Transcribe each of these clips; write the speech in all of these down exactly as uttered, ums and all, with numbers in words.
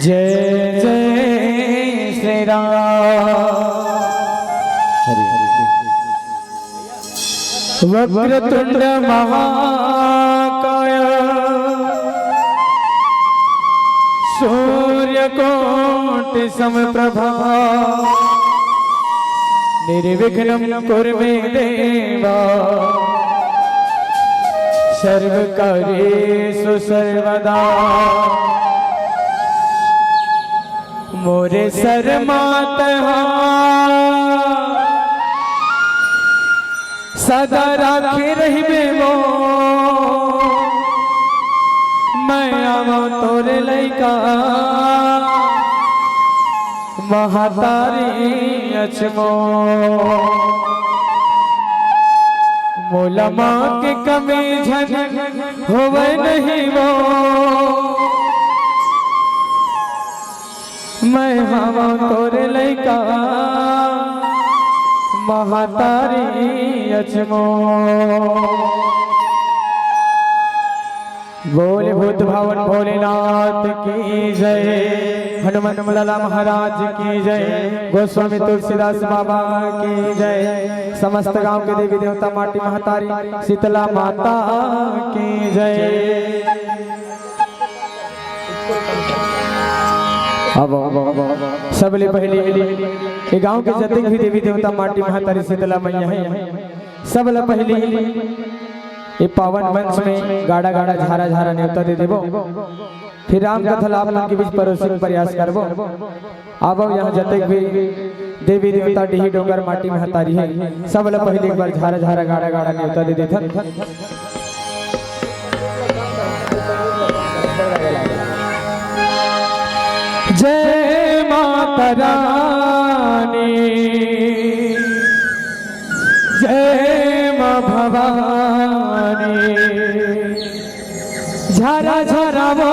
जय जय श्री राम। वक्रतुंड महाकाय सूर्यकोटि समप्रभा निर्विघ्नं कुरु मे देवा सर्वकार्येषु सर्वदा। मोरे सर मातहा सदा राखे रहिबे मो, मैं आवं तोरे लइका महतारी अचमो। मोला माँ के कमी झन होवय नहीं मो, मैं हवं तोरे लइका महतारी अचमो। बोल भूत भावन भोलेनाथ की जय, हनुमंत लाला महाराज की जय, गोस्वामी तुलसीदास बाबा की जय, समस्त गांव के देवी देवता माटी महतारी शीतला माता की जय। अब, अब, अब, अब, सबले पहले ये गांव के जतिक भी देवी देवता माटी महतारी शीतला मैया है, सबले पहले ये पावन मंच में गाड़ा गाड़ा झारा झारा नेवता दे देबो। फिर राम कथा ला आप मन के बीच परोसे के प्रयास करबो। अब यहाँ जतेक भी देवी देवता, डीही डोंगर, माटी महतारी है, सब ला पहले एक बार झारा झारा गाड़ा गाड़ा नेवता दे देथन। जय माता रानी, जय माँ भवानी। झारा झारा वो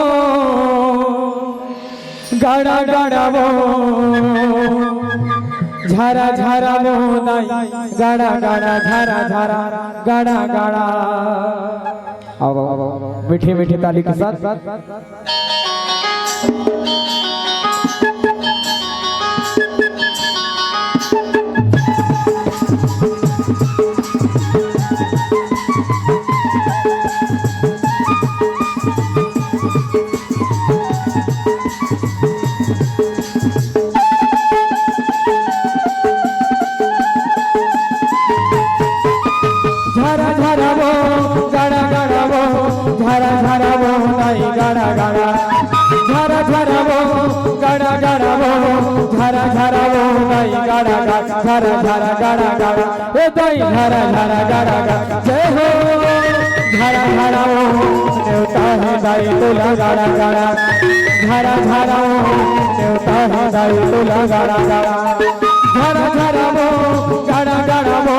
गाड़ा गाड़ा वो, झारा झारा वो दाई, गाड़ा गाड़ा, झारा झारा, गाड़ा गाड़ा। आओ, आओ, आओ, मीठी मीठी ताली के साथ। झारा झारा वो, गाड़ा गाड़ा वो, झारा झारा वो, दाई गाड़ा गाड़ा। झारा झारा वो, गाड़ा गाड़ा वो, झारा झारा वो, दाई गाड़ा गाड़ा, झारा झारा गाड़ा गाड़ा। ए दाई झारा झारा गाड़ा गाड़ा, जय हो। झारा झारा वो, नेवता है दाई तोला गाड़ा गाड़ा। झारा झारा वो, नेवता है दाई तोला गाड़ा गाड़ा। झारा झारा वो, गाड़ा गाड़ा वो,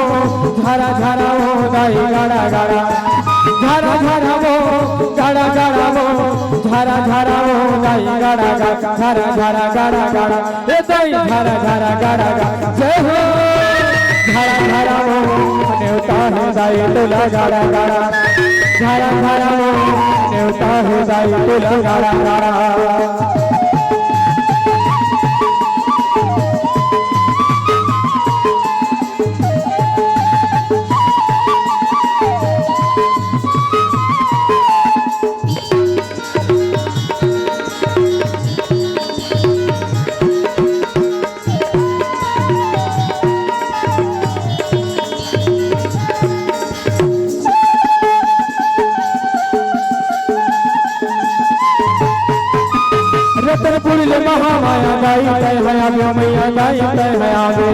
झारा झारा वो, दाई गाड़ा गाड़ा। झारा झारा वो, गाड़ा गाड़ा वो, झारा झारा वो, दाई गाड़ा गाड़ा। झारा झारा गाड़ा गाड़ा। ए दाई झारा झारा गाड़ा गाड़ा, जय हो। झारा झारा वो, नेवता है दाई तोला गाड़ा गाड़ा। झारा झारा वो, नेवता है दाई तोला गाड़ा गाड़ा। रतनपुर ले महामाया दाई तय हया बे, मैया दाई तय हया बे।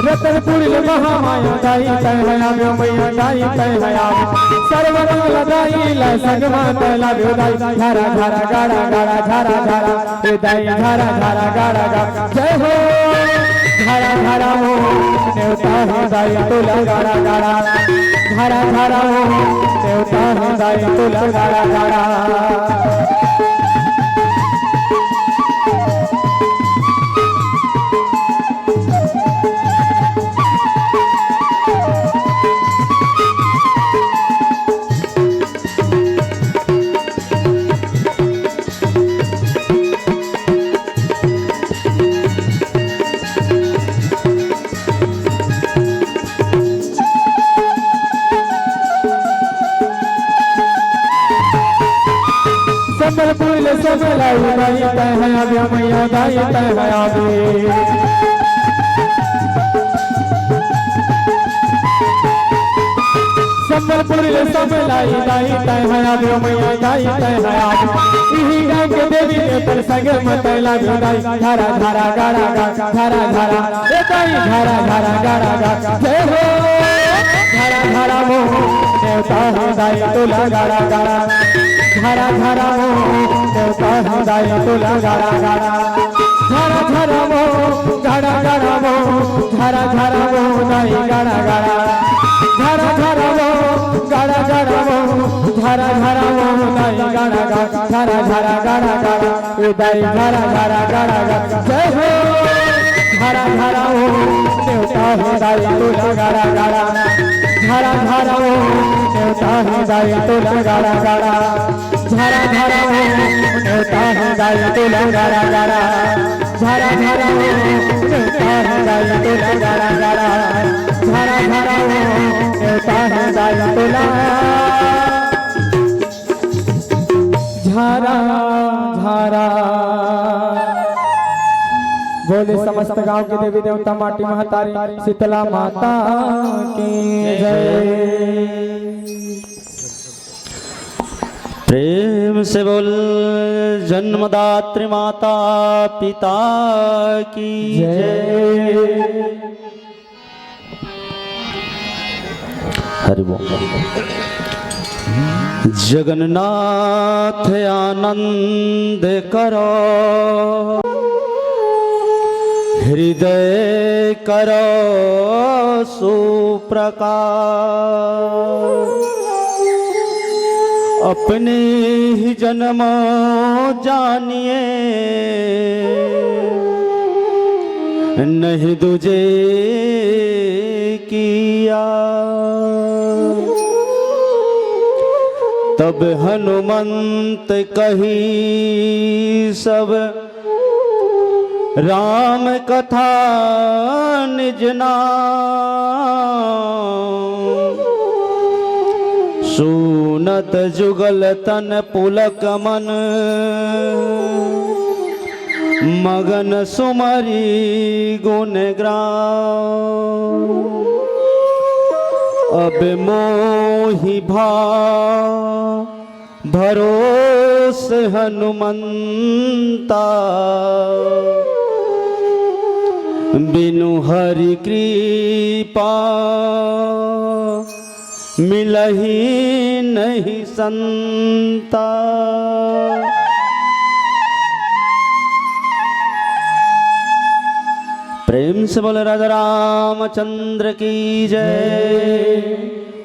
रतनपुर ले महामाया दाई तय हया बे, मैया दाई तय हया बे। सर्वमंगल दाई ला संग मा तय ला बे दाई। झारा झारा गाड़ा गाड़ा झारा झारा। ए दाई झारा झारा गाड़ा गाड़ा। जय हो। झारा झारा वो, नेवता है दाई तोला गाड़ा गाड़ा। झारा झारा वो, नेवता है दाई तोला गाड़ा गाड़ा। संबलपुर ले सब लाई दाई तय है आवे, मैया दाई तय है आवे। संबलपुर ले सब लाई दाई तय है आवे, मैया दाई तय है आवे। इही गांव के देवी देवतन संग मत लागे दाई, झरा झरा गड़ा गड़ा, झरा झरा, ए दाई झरा झरा गड़ा गड़ा, जय हो। झरा झरा मोह नेवता है दाई तोला गड़ा गड़ा, झरा झरा मोह नेवता है दाई तोला गड़ा गड़ा। झरा झरा मोह गड़ा गड़ा मोह, झरा झरा मोह दाई गड़ा गड़ा। झरा झरा मोह गड़ा गड़ा मोह, झरा झरा मोह दाई गड़ा गड़ा, झरा झरा गड़ा गड़ा। ए दाई झरा झरा गड़ा गड़ा, जय हो। झरा झरा मोह नेवता है दाई तोला गड़ा गड़ा। झरा झरा मोह नेवता है दाई तोला गड़ा गड़ा। झरा झरा मोह नेवता है दाई तोला गड़ा गड़ा। झरा झरा मोह नेवता है दाई तोला गड़ा गड़ा। झरा झरा मोह नेवता है दाई तोला। झरा झरा। बोले समस्त गांव के देवी देवता माटी महतारी शीतला माता की जय। प्रेम से बोल जन्मदात्री माता पिता की जय। जय। हरि बोल। जगन्नाथ आनंद करो, हृदय करो सुप्रकाश। अपने ही जन्म जानिए, नहीं दूजे किया। तब हनुमंत कही सब राम कथा निज नाम। सुनत जुगल तन पुलक मन, मगन सुमरी गुण ग्राम। अब मोहि भा भरोस हनुमंता, बिनु हरि कृपा मिलही नहीं संता। प्रेम से बोले राजा रामचंद्र की जय,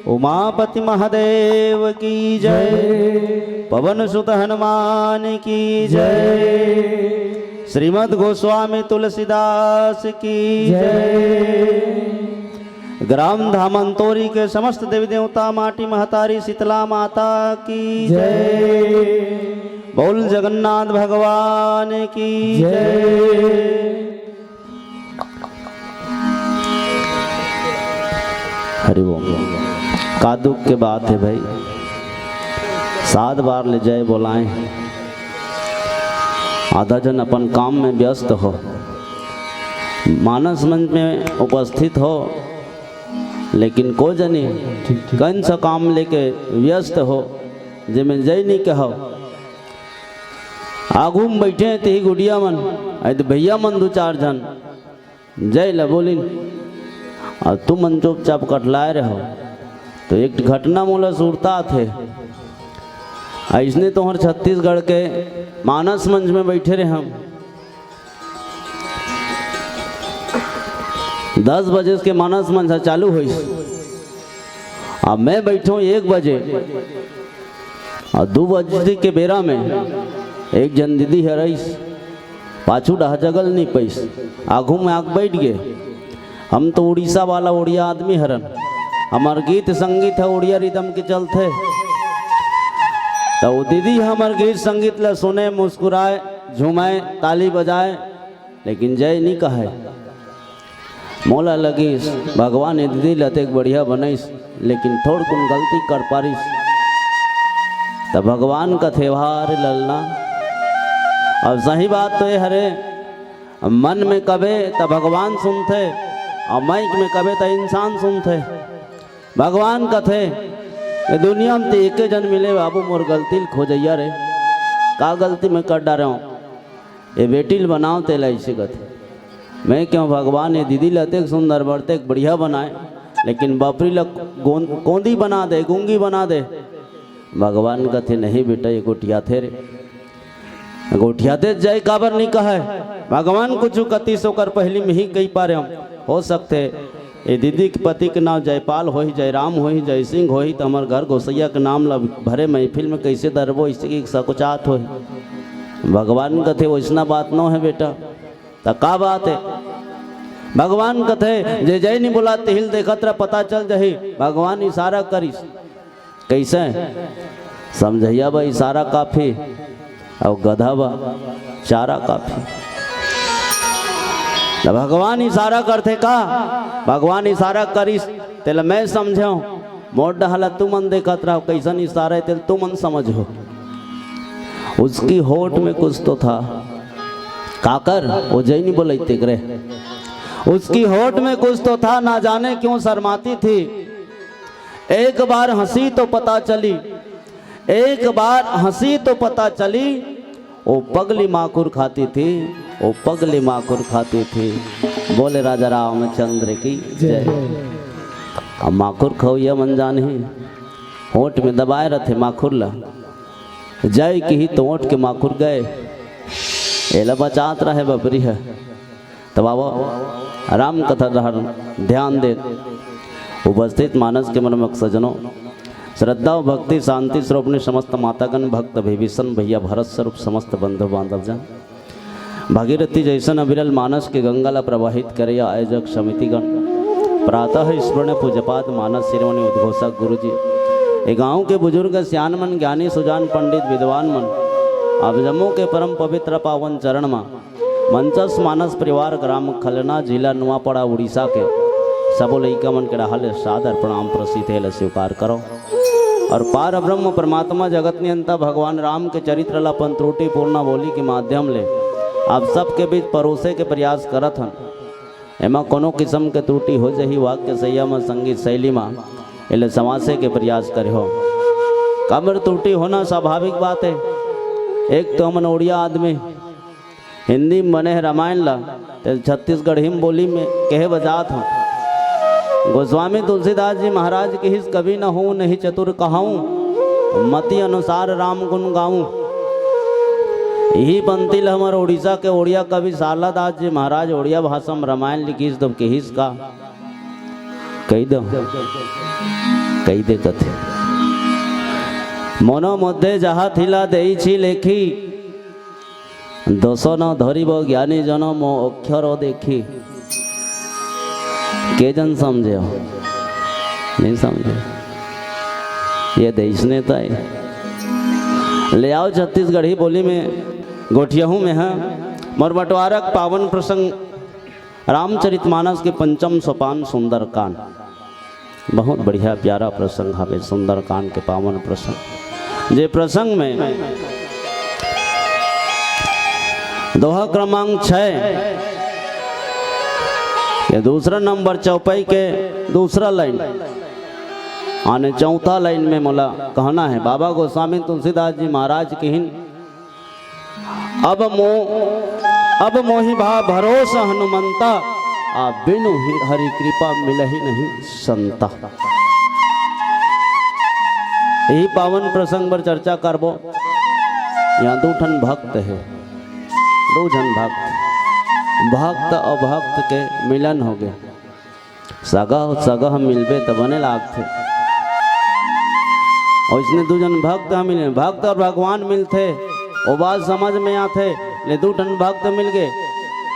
उमापति महादेव की जय, पवन सुत हनुमान की जय, श्रीमद गोस्वामी तुलसीदास की जय। ग्राम धामंतोरी के समस्त देवी देवता, माटी महतारी शीतला माता की जय। बोल जगन्नाथ भगवान की जय। हरि ओम। का दुख के बात है भाई, सात बार ले जय बोलाए, आधा जन अपन काम में व्यस्त हो, मानस मंच में उपस्थित हो, लेकिन को जनी ठीक, ठीक। कौन सा काम लेके व्यस्त हो, जेमे जय नहीं कहो। आगू में बैठे हैं तेही गुडिया मन, अरे तो भैया मन दो चार जन जय ला बोलिन, और तुम मन चुपचाप कटलाए रहो। तो एक घटना मोला सुरता थे, अइसने तोहर छत्तीसगढ़ के मानस मंच में बैठे रहे हम, दस बजे के मानस मंच ह चालू होइस। अब मैं बैठो एक बजे, और दू बजे के बेरा में एक जन दीदी हर आइस, पाछू डहा जगल नहीं पाइस, आगू में आके बैठ गए। हम तो उड़ीसा वाला उड़िया आदमी हरन, हमार गीत संगीत है उड़िया रिदम के चलते। तो वो दीदी हमार गीत संगीत ला सुने, मुस्कुराए, झुमाए, ताली बजाए, लेकिन जय नहीं कहे। मोला लगिस भगवान ये दीदी ला तेक बढ़िया बनइस, लेकिन थोड़कुन गलती कर पारिस। त भगवान कथे, "वाह रे ललना।" अब सही बात तो ये हरे, मन में कबे त भगवान सुनथे, अउ माइक में कबे त इंसान सुनथे। भगवान कथे, "ये दुनिया में ते एके जन मिले बाबू, मोर गलती ल खोजइया रे, का गलती मैं कर डारे हंव? ये बेटी ल बनाव तेला अइसे कथे।" मैं कहेंव, "भगवान, ये दीदी ल अतेक सुंदर, बरतेक बढ़िया बनाए, लेकिन बपरी ल गों-, कोंदी बना दे, गूंगी बना दे।" भगवान कथे, "नहीं बेटा, ये गोठियाथे रे।" गोठियाथे जय काबर नहीं कहे? भगवान कुछ कतिस ओकर पहली में ही कहि पारे हंव। हो सकथे ये दीदी के पति के नाम जयपाल होही, जयराम होही, जयसिंह होही, त हमर घर गोसैया के नाम ला भरे महफिल में कइसे दरबो, इसे की सकुचात होही। भगवान कथे, "वइसना बात नो हे बेटा।" त का बात हे? भगवान कथे, "जे जय नहीं बोला, तिही ल देखत रह, पता चल जाही।" भगवान इशारा करिस। कइसे? समझइया बा इशारा काफी, अउ गधा बा चारा काफी। त भगवान इशारा करथे का? भगवान इशारा करिस, तेला मैं समझेंव, मोर डहर ला तुमन देखत रहो, कइसन इशारा हे, तेला तुमन समझो। उसकी होठ में कुछ तो था। काकर? वो जय नहीं बोलइस तेकरे। उसकी होठ में कुछ तो था, ना जाने क्यों शर्माती थी। एक बार हंसी तो पता चली, एक बार हंसी तो पता चली, वो पगली माखुर खाती थी, वो पगली माखुर खाती थी। बोले राजा रामचंद्र की जय। अब माखुर खवइया मन जानही, होठ में दबाए रथे माखुर ला, जय किही तो होठ के माखुर गए, एला बचात रहे बपरी ह। तब आवो, राम कथा डहर ध्यान दे। उपस्थित मानस के मनमक सजनों, श्रद्धा अउ भक्ति शांति स्वरूप ने समस्त मातागण, भक्त विभीषण भैया, भरत स्वरूप समस्त बंधु बांधव जन, भागीरथी जइसन अविरल मानस के गंगा ला प्रवाहित करे आयोजक समितिगण, प्रातः स्मरण पूजपाद मानस शिरोमणि उद्घोषक गुरु जी, ए गांव के बुजुर्ग सियान मन, ज्ञानी सुजान पंडित विद्वान मन, आप जम्मो के परम पवित्र पावन चरण मा मंचस्थ मानस परिवार, ग्राम खलना, जिला नुआपड़ा, उड़ीसा के सबो लइका मन के डहाले सादर प्रणाम प्रसित हे ल स्वीकार करो। और पार ब्रह्म परमात्मा जगत नियंता भगवान राम के चरित्र ल अपन त्रुटिपूर्ण बोली के माध्यम ले आप सबके बीच परोसे के प्रयास करत हन। एमा कोनो किसम के त्रुटि हो जही, वाक्य सैया म, संगीत शैली म, एले समासे के प्रयास करे हो। काबर त्रुटि होना स्वाभाविक बात हे। एक तो हमन ओड़िया आदमी, हिंदी में बने हे रामायण ला, ते छत्तीसगढ़ी में बोली में कहे बजात हूँ। गोस्वामी तुलसीदास जी महाराज किहिस, "कवि न हूँ नहीं चतुर कहाऊँ, मति अनुसार राम गुण गाऊँ।" यही पंक्ति ल हमर उड़ीसा के ओड़िया कवि सारला दास जी महाराज ओड़िया भाषा में रामायण लिखिस तो किहिस का, कहि दो, कहि दे कथे, "मनो मध्ये जाहा थिला देइछि लेखि, दोषो न धरिबो ज्ञानी जनो मो अक्षरो देखी।" के जन समझे हो? नहीं समझे। ये देश नेता है। ले आओ छत्तीसगढ़ी बोली में गोठियाहूँ में है। मोर बंटवारा के पावन प्रसंग रामचरितमानस के पंचम सोपान सुंदरकांड। बहुत बढ़िया प्यारा प्रसंग हवे सुंदरकांड के पावन प्रसंग। जे प्रसंग में दोहा क्रमांक छः के दूसरा नंबर चौपाई के दूसरा लाइन, आने चौथा लाइन में मोला कहना है, बाबा गोस्वामी तुलसीदास जी महाराज किहिन, "अब मो, अब मोहि भा भरोसा हनुमंता, आ बिनु हि-, हरि कृपा मिलहि नहीं संता।" यही पावन प्रसंग पर चर्चा करबो। यहाँ दू ठन भक्त हे, दू झन भक्त, भक्त अउ भक्त के मिलन होगे। सगा अउ सगा ह मिलबे त बने लागथे। अउ इसने दू झन भक्त ह मिले, भक्त अउ भगवान मिलथे, ओ बात समझ में आथे। ले दू ठन भक्त मिल गे,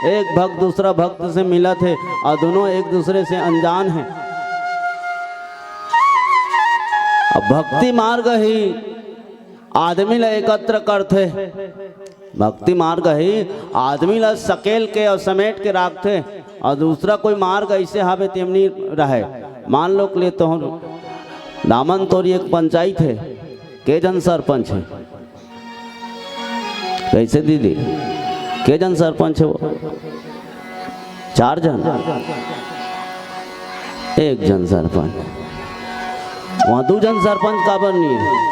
एक भक्त दूसरा भक्त से मिलत हे अउ दोनों एक दूसरे से अनजान हे। अब भक्ति मार्ग ही आदमी ला एकत्र करथे। भक्ति मार्ग ही आदमी ला सकेल के अउ समेट के राखथे, अउ दूसरा कोई मार्ग अइसे हावे तेमनी रहय। मान लो के लिए तो दामन तोरी एक पंचायत हे, के झन सरपंच हे? कइसे दीदी? के झन सरपंच हे वो? चार झन। एक झन सरपंच। वहाँ दू झन सरपंच काबर नहीं हे?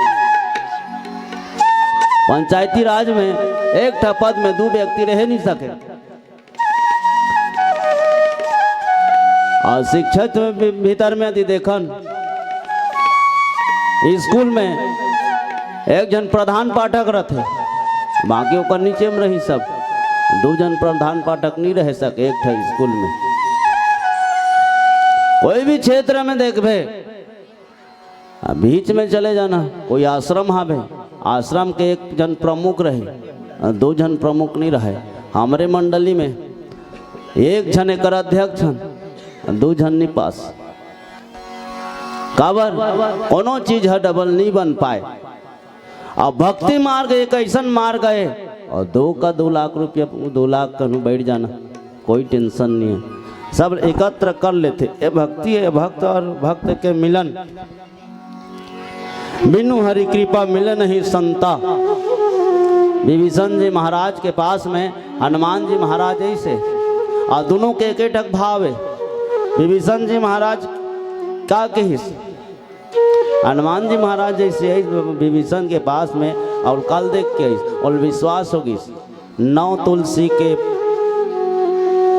पंचायती राज में एक ठा पद में दू व्यक्ति रहे नहीं सके। अउ शिक्षा क्षेत्र में भी-, भीतर में यदि देखन, स्कूल में एक झन प्रधान पाठक रथे, बाकी ओकर नीचे में रही सब। दू झन प्रधान पाठक नहीं रह सके एक ठा स्कूल में। कोई भी क्षेत्र में देखबे, अब बीच में चले जाना, कोई आश्रम हावे, आश्रम के एक झन प्रमुख रहे, दू झन प्रमुख नहीं रहे। हमरे मंडली में एक झन एकर अध्यक्ष हन, दू झन नहीं पास। काबर? कोनो चीज ह डबल नहीं बन पाए। अब भक्ति मार्ग एक अइसन मार्ग हे, अउ दू का दू लाख रुपया, दू लाख कहूँ बैठ जाना, कोई टेंशन नहीं हे, सब एकत्र कर लेथे। ये भक्ति हे, भक्त अउ भक्त के मिलन। बिनु हरि कृपा मिले नहीं संता। विभीषण जी महाराज के पास में हनुमान जी महाराज अइसे, अउ दोनों के एक ठक भाव हे। विभीषण जी महाराज का कहिस? हनुमान जी महाराज जइसे अइस विभीषण के पास में, अउ काल देख के अइस, अउ विश्वास हो गइस। नौ तुलसी के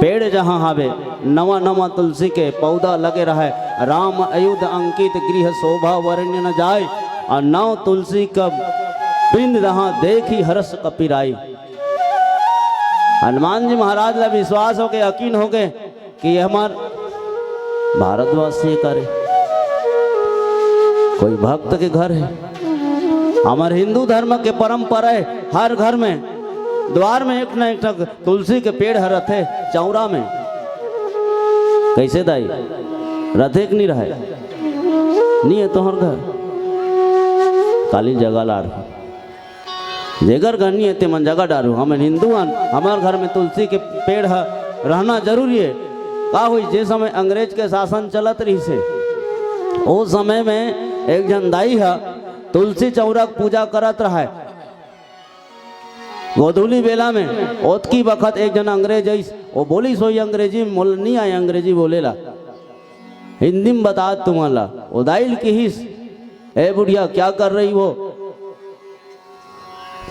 पेड़ जहाँ हावे, नवा नवा तुलसी के पौधा लगे रहे, राम अयुध अंकित गृह शोभा वर्ण्य न जाय, अउ नौ तुलसी का वृंद जहाँ देखि हर्ष कपिराई। हनुमान जी महाराज ला विश्वास हो के, यकीन हो के कि ये हमर भारतवासी हे का रे, कोई भक्त के घर हे। हमर हिंदू धर्म के परंपरा हे, हर घर में द्वार में एक ना एक ठक तुलसी के पेड़ ह रथे, चौरा में। कइसे दाई, रथे कि नहीं रहे? नहीं हे तोहर घर, काली जगह ला रहे। जेकर घर नहीं हे, ते मन जगह डारू। हमन हिंदू हन, हमर घर में तुलसी के पेड़ ह रहना जरूरी हे। का होई, जे समय अंग्रेज के शासन चलत रहिसे, ओ समय में एक झन दाई ह तुलसी चौरा के पूजा करत रहय। गोधूली बेला में ओतकी बखत एक झन अंग्रेज अइस, ओ बोलिस होई अंग्रेजी में, मोला नहीं आय अंग्रेजी बोले ला, हिंदी में बतात तुमन ला। ओ दाई ल किहिस, "ए बुढ़िया, क्या कर रही हो?"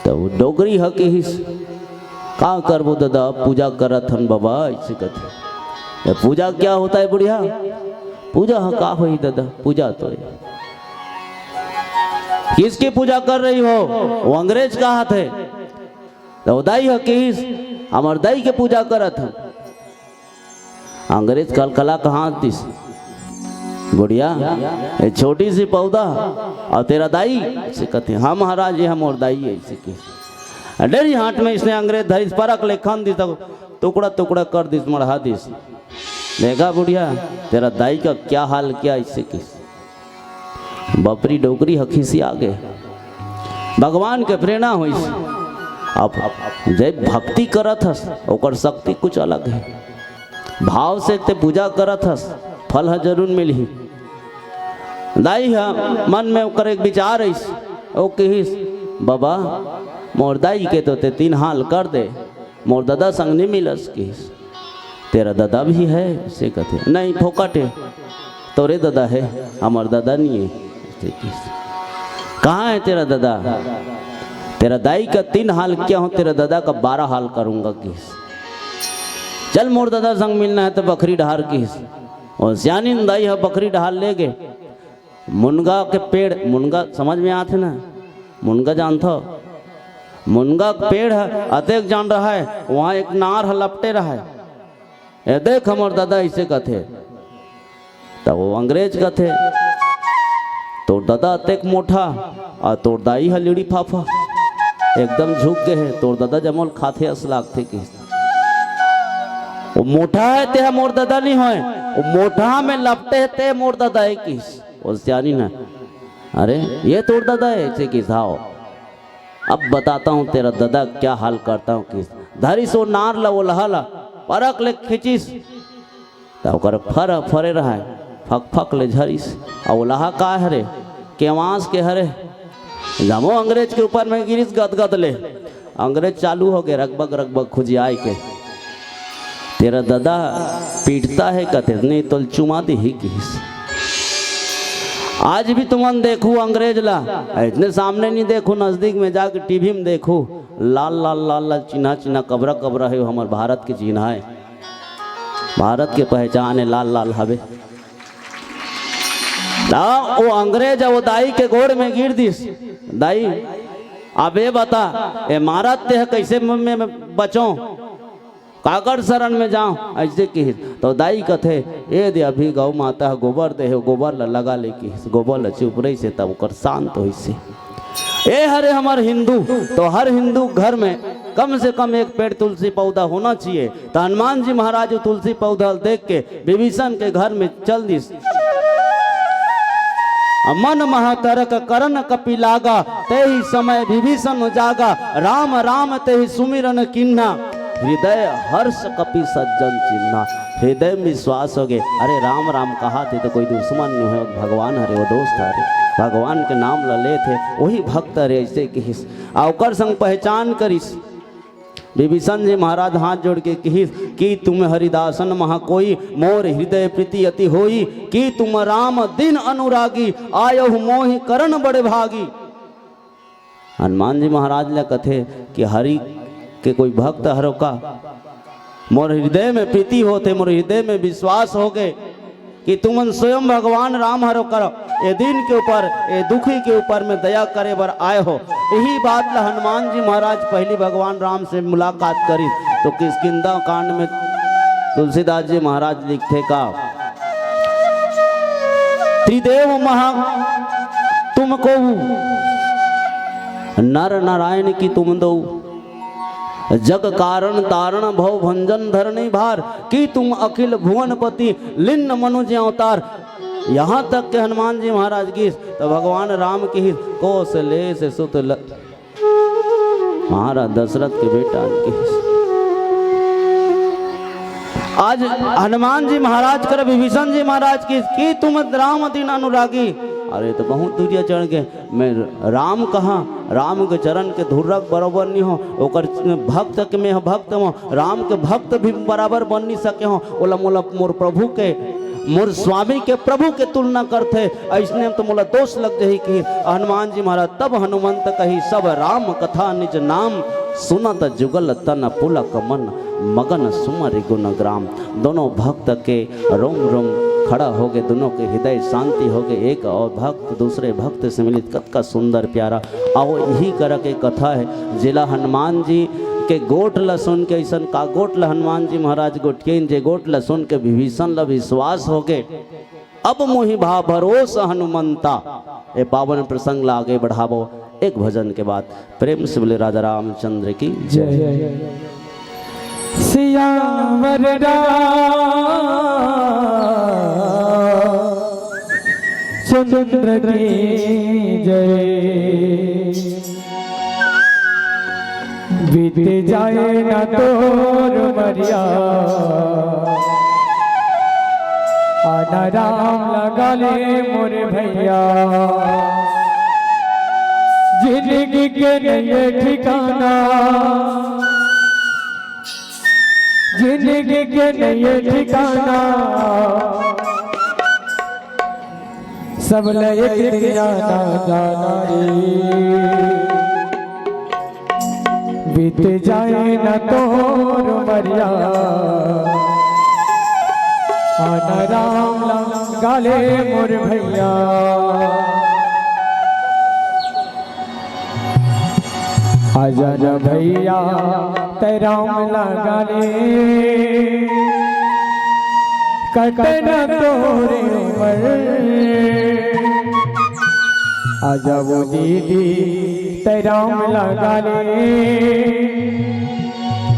त वो डोकरी ह किहिस, "का करबो ददा, पूजा करत हन बबा," अइसे कथे। "ये पूजा क्या होता है बुढ़िया?" "पूजा ह का होही ददा, पूजा तो हे।" "किसकी पूजा कर रही हो?" वो अंग्रेज कहत हे। त वो दाई ह किहिस, "हमर दाई के पूजा करत हन।" अंग्रेज कलकला के हाँस दिस, "बुढ़िया, ये छोटी सी पौधा अउ तेरा दाई?" अइसे कथे, "हाँ महाराज, ये हमर दाई हे," अइसे कहिस। डेरी हाथ में इसने अंग्रेज धरिस, परख ले खन दिस, त टुकड़ा टुकड़ा कर दिस, मढ़ा दिस। "देखा बुढ़िया, तेरा दाई का क्या हाल किया," अइसे कहिस। बपरी डोकरी ह खिसिया गे। भगवान के प्रेरणा होइस। अब जब भक्ति करत हस, ओकर शक्ति कुछ अलग हे। भाव से ते पूजा करत हस, फल ह जरूर मिलही। दाई ह मन में ओकर एक विचार अइस, ओ किहिस, "बबा, मोर दाई के तो ते तीन हाल कर दे, मोर ददा संग नहीं मिलस," किहिस। "तेरा ददा भी है?" अइसे कथे। "नहीं, फोकट हे, तोरे ददा हे, हमर ददा नहीं हे," अइसे किहिस। "कहाँ हे तेरा ददा?" "तेरा दाई का तीन हाल किया हूँ, तेरा ददा का बारह हाल करूँगा," किहिस। "चल, मोर ददा संग मिलना हे त बखरी डहार," किहिस। ओ सियानिन दाई ह बखरी डहार ले गे। मुनगा के पेड़, मुनगा समझ में आथे ना? मुनगा जानथव? मुनगा के पेड़ ह अतेक जान रहय, वहाँ एक नार ह लपटे रहय। "ए देख हमर ददा," अइसे कथे। त वो अंग्रेज कथे, "तोर ददा अतेक मोटा, अउ तोर दाई ह लिड़ी फाफा, एकदम झुक गे हे, तोर ददा जमो ल खाथे अस लागथे," किहिस। "वो मोटा हे, तेहा मोर ददा नहीं होय, वो मोटा में लपटे हे, ते मोर ददा हे," किहिस। ओ सियानिन ह, "अरे, ये तोर ददा हे?" अइसे किहिस, "हाव।" "अब बताता हूँ तेरा ददा क्या हाल करता हूँ," किहिस। धरिस ओ नार ला, ओलहा ला, परख ले खींचिस, त ओकर फर ह फरे रहय, फक फक ले झरिस। अउ ओलहा का हरे? केवास के हरे। जमो अंग्रेज के ऊपर में गिरिस गदगद ले। अंग्रेज चालू हो गए रगबग रगबग खुजियाए के। तेरा ददा पीटता है कथे, नहीं तो चुमा दी ही किस। आज भी तुमन देखू अंग्रेज ला, इतने सामने नहीं देखू, नजदीक में जाके टीवी में देखू, लाल लाल लाल लाल चिन्हा चिन्हा कबरा कबरा है, वो हमर भारत के चिन्हा है, भारत के पहचान है, लाल लाल हवे। त वो अंग्रेज वो दाई के गोड़ में गिर दिस, दाई, अब ये बता, ये मारत ते ह कैसे म-, में बचो, काकर शरण में जाओ, ऐसे किहिस। तो दाई कथे, ए दे, अभी गौ माता ह गोबर दे हे, गोबर ला लगा ले किहिस, गोबर ला चुपरइस हे, तब ओकर शांत होइस हे। ए हरे हमर हिंदू, तो हर हिंदू घर में कम से कम एक पेड़ तुलसी पौधा होना चाहिए। त हनुमान जी महाराज वो तुलसी पौधा ल देख के विभीषण के घर में चल दिस। मन महा तरक करन कपि लागा, तेहि समय विभीषण जागा। राम राम तेहि सुमिरन कीन्हा, हृदय हर्ष कपि सज्जन चिन्हा। हृदय में विश्वास हो गए, अरे राम राम कहा थे तो कोई दुश्मन नहीं है, भगवान हरे, वो दोस्त हरे, भगवान के नाम ल लेथे, वही भक्त हरे, ऐसे किहिस। आ ओकर संग पहचान करिस। विभीषण जी महाराज हाथ जोड़ के किहिस कि तुम हरिदासन महा कोई, मोर हृदय प्रीति अति होई, कि तुम राम दीन अनुरागी, आयहु मोहि करण बड़े भागी। हनुमान जी महाराज ला कथे कि हरि के कोई भक्त हरो का? मोर हृदय में प्रीति होथे, मोर हृदय में विश्वास हो गए कि तुमन स्वयं भगवान राम हरो कर ए दीन के ऊपर, ए दुखी के ऊपर में दया करे बर आए हो। यही बात ला हनुमान जी महाराज पहली भगवान राम से मुलाकात करिस। तो किष्किंधा कांड में तुलसीदास जी महाराज लिखथे का, त्रिदेव महा तुम को नर नारायण की तुम दो, जग कारण तारण भव भंजन धरणी भार, कि तुम अखिल भुवनपति लिन्न मनुज अवतार। यहाँ तक के हनुमान जी महाराज गिस तो भगवान राम किहिस, कोसलेस सुत ल-, महाराज दशरथ के बेटा किहिस। आज हनुमान जी महाराज कर विभीषण जी महाराज किहिस कि तुम राम दीन अनुरागी। अरे तो बहुत दूरिया चढ़ गए। मैं राम कहाँ, राम के चरण के धुर्रा बरोबर नहीं हो, ओकर भक्त के मैं भक्त हो, राम के भक्त भी बराबर बन नहीं सके हो। ओला मोला मोर प्रभु के, मोर स्वामी के प्रभु के तुलना करथे, ऐसने तो मोला दोष लग जाही कि हनुमान जी महाराज। तब हनुमंत कही सब राम कथा निज नाम, सुनत जुगल तन पुलक मन, मगन सुमरि गुण ग्राम। दोनों भक्त के रोम रोम खड़ा हो गए, दोनों के हृदय शांति हो गए। एक और भक्त दूसरे भक्त से मिलित, कतका सुंदर प्यारा। आओ, यही करा के कथा है, जेला हनुमान जी के गोठ ला सुन के, ऐसन का गोठ ला हनुमान जी महाराज गोठियेन, जे गोठ ला सुन के विभीषण ला विश्वास हो गए, अब मोहि भा भरोस हनुमंता। ए पावन प्रसंग ला आगे बढ़ाबो एक भजन के बाद। प्रेम से बोले राजा रामचंद्र की जय। जय। सियावर रामचंद्र की जय। बीत जाए ना तोर मरिया, आना राम लगा ले मोर भैया। जिंदगी के नए ठिकाना, जिंदगी के नए ठिकाना, सब ले एक दिन आना जाना रे। बीत जाए ना तोर मरिया, आना राम लगा ले मोर भैया। आजा ना भैया, तै राम लगा ले, कटे ना तोरे उमर। आजा वो दीदी, तै राम लगा ले,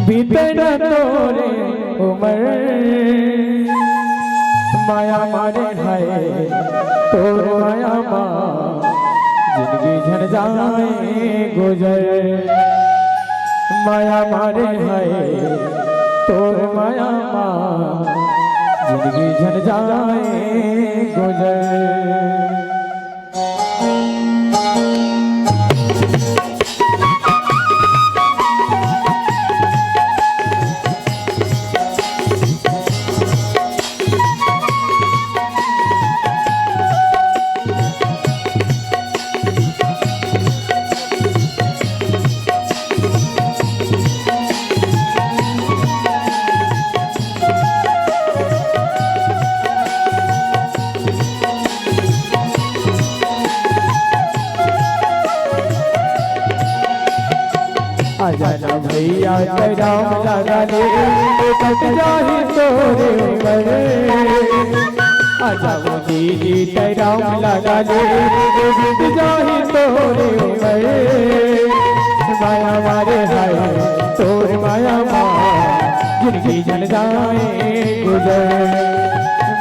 बीते ना तोरे उमर। माया मारे हाय, तोर माया मा जिंदगी झन जाए गुजर। माया मारे हाय, तोर माया मा जिंदगी झन जाए गुजर। आजा ना भैया तै राम लगा ले, कट जाही तोरे उमर। आजा वो दीदी तै राम लगा ले, बीत जाही तोरे उमर। माया मारे हाय तोर माया मा, जिनगी झन जाए गुजर।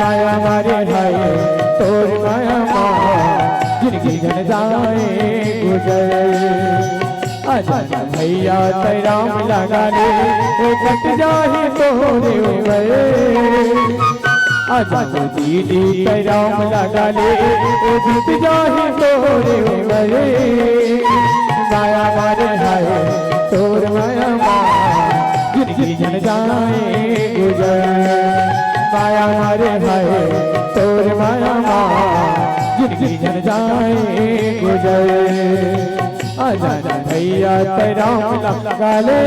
माया मारे हाय तोर माया मा, जिनगी झन जाए गुजर। आजा ना भैया तै राम लगा ले, कट जाही तोरे उमर। आजा ना दीदी तै राम लगा ले, बीत जाही तोरे उमर। माया मारे हाय तोर माया मा, जिनगी झन जाए गुजर। माया मारे हाय तोर माया मा, जिनगी झन जाए गुजर। आजा ना भैया तै राम लगा ले।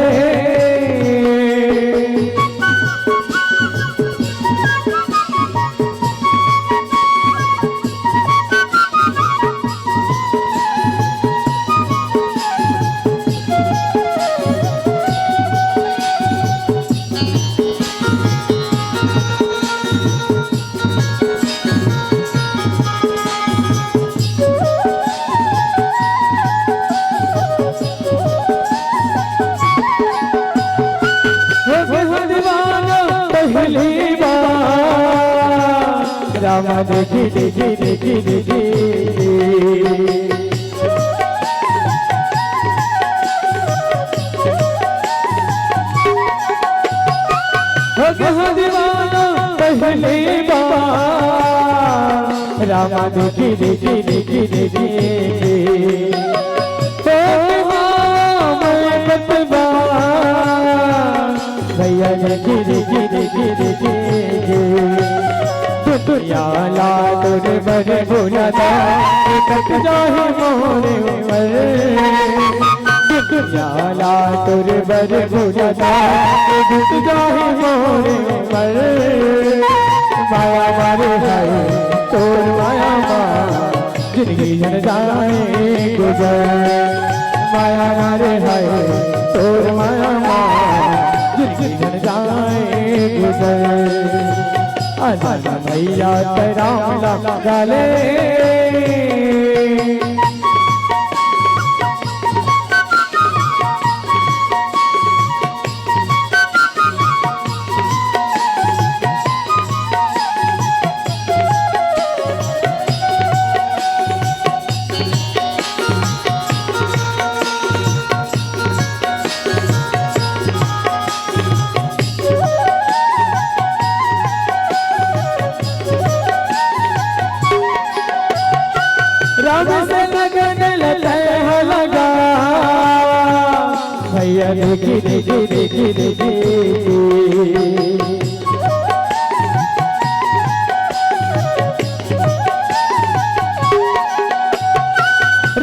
हो गया दीवाना पहली बार, रामा देखी देखी देखी देखी। हो गया दीवाना पहली बार, रामा देखी देखी देखी देखी। ओ मैं बतवा, भैया देखी देखी देखी देखी। दुनिया ला तोर बर भुलाता, कट जाही मोरे उमर। दुनिया ला तोर बर भुलाता, कट जाही मोरे उमर। माया मारे हाय तोर माया मा, जिनगी झन जाए गुजर। माया मारे हाय तोर माया मा, जिनगी झन जाए गुजर। आजा ना भैया तै राम लगा ले। राम से लगन लतै ह लगा, भैया देखी देखी देखी देखी।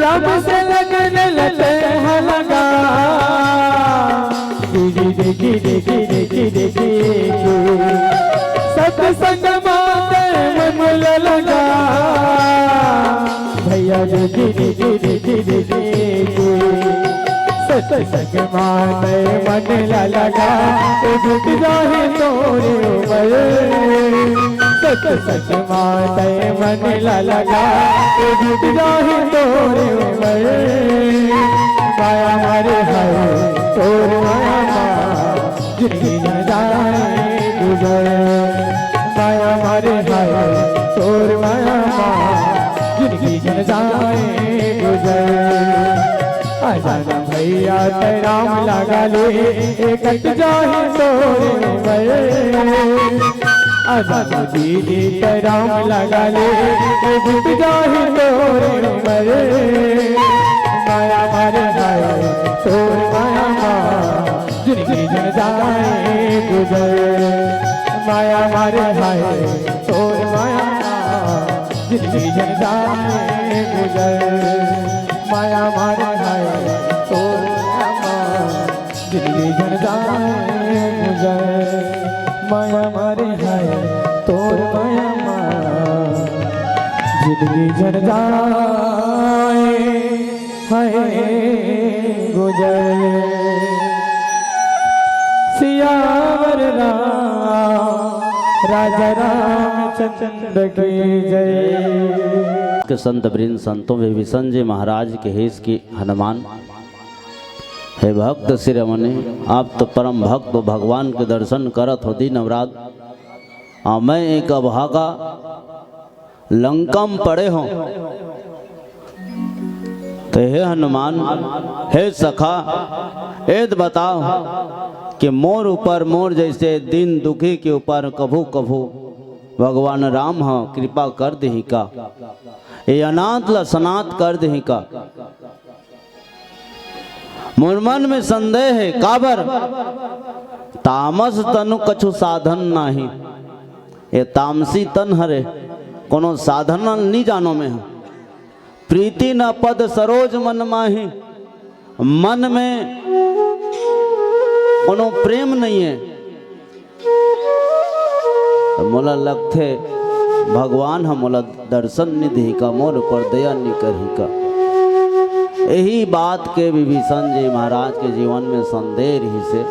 राम से लगन लतै ह लगा, दीदी देखी देखी देखी देखी। सतसंग माते मन लगा, भैया देखी देखी देखी देखी। सतसंग माते मन लगा, तो बीत जाही तोरे उमर। सतसंग माते मन लगा, तो बीत जाही तोरे उमर। माया मारे हाय तोर माया मा, जिनगी झन जाए गुजर। माया मारे हाय तोर माया मा, जिनगी झन जाए गुजर। आजा ना भैया तै राम लगा ले, कट जाही तोरे उमर। आजा ना दीदी तै राम लगा ले, बीत जाही तोरे उमर। माया मारे हाय तोर माया मा, जिनगी झन जाए गुजर। माया मारे हाय तोर माया मा, जिनगी झन जाए गुजर। माया मारे हाय तोर माया मा, जिनगी झन जाए गुजर। माया मारे हाय तोर माया मा, जिनगी झन जाए हाय गुजर। सियावर राम, राजा रामचंद्र की जय। के संत वृंद संतों, विभीषण जी महाराज कहिस कि हनुमान, हे भक्त शिरोमणि, आप तो परम भक्त हो, भगवान के दर्शन करत हो दिन अउ रात, अउ मैं एक अभागा लंका म पड़े हों। त हे हनुमान, हे सखा, एद बताव कि मोर ऊपर, मोर जइसे दीन दुखी के ऊपर कभू कभू भगवान राम ह कृपा कर देही का? ए अनाथ ल सनाथ कर देही का? मोर मन में संदेह हे, काबर? तामस तनु कछु साधन नाहीं। ए तामसी तन हरे, कोनो साधन नइ जानों मैं ह। प्रीति न पद सरोज मन माही, मन में कोनो प्रेम नइ हे। त मोला लगथे, भगवान ह मोला दर्शन नइ देही का, मोर ऊपर दया नइ करही का। यही बात के विभीषण जी महाराज के जीवन में संदेह रहिस हे।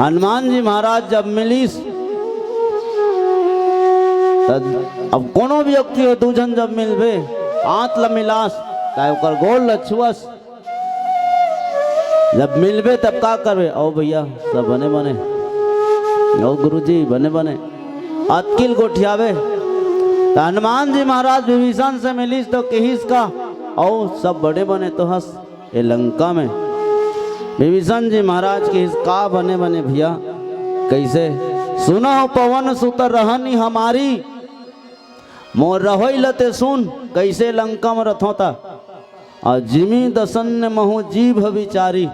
हनुमान जी महाराज जब मिलिस, त अब कोनो व्यक्ति हो, दू झन जब मिलबे, हाथ ल मिलास, चाहे ओकर गोड़ ल छुअस, जब मिलबे तब का करबे? "अउ भैया, सब बने बने? अउ गुरुजी, बने बने?" अतकिल गोठियाबे। त हनुमान जी महाराज विभीषण से मिलिस त किहिस का, "अउ सब बने बने तो हस ए लंका में?" विभीषण जी महाराज किहिस, "का बने बने भैया? कइसे?" "सुनहु पवन सुत रहनि हमारी, मोर रहोई ल ते सुन, कइसे लंका म रथों त।" अउ जिमि दसन्य महु जीभ बिचारी।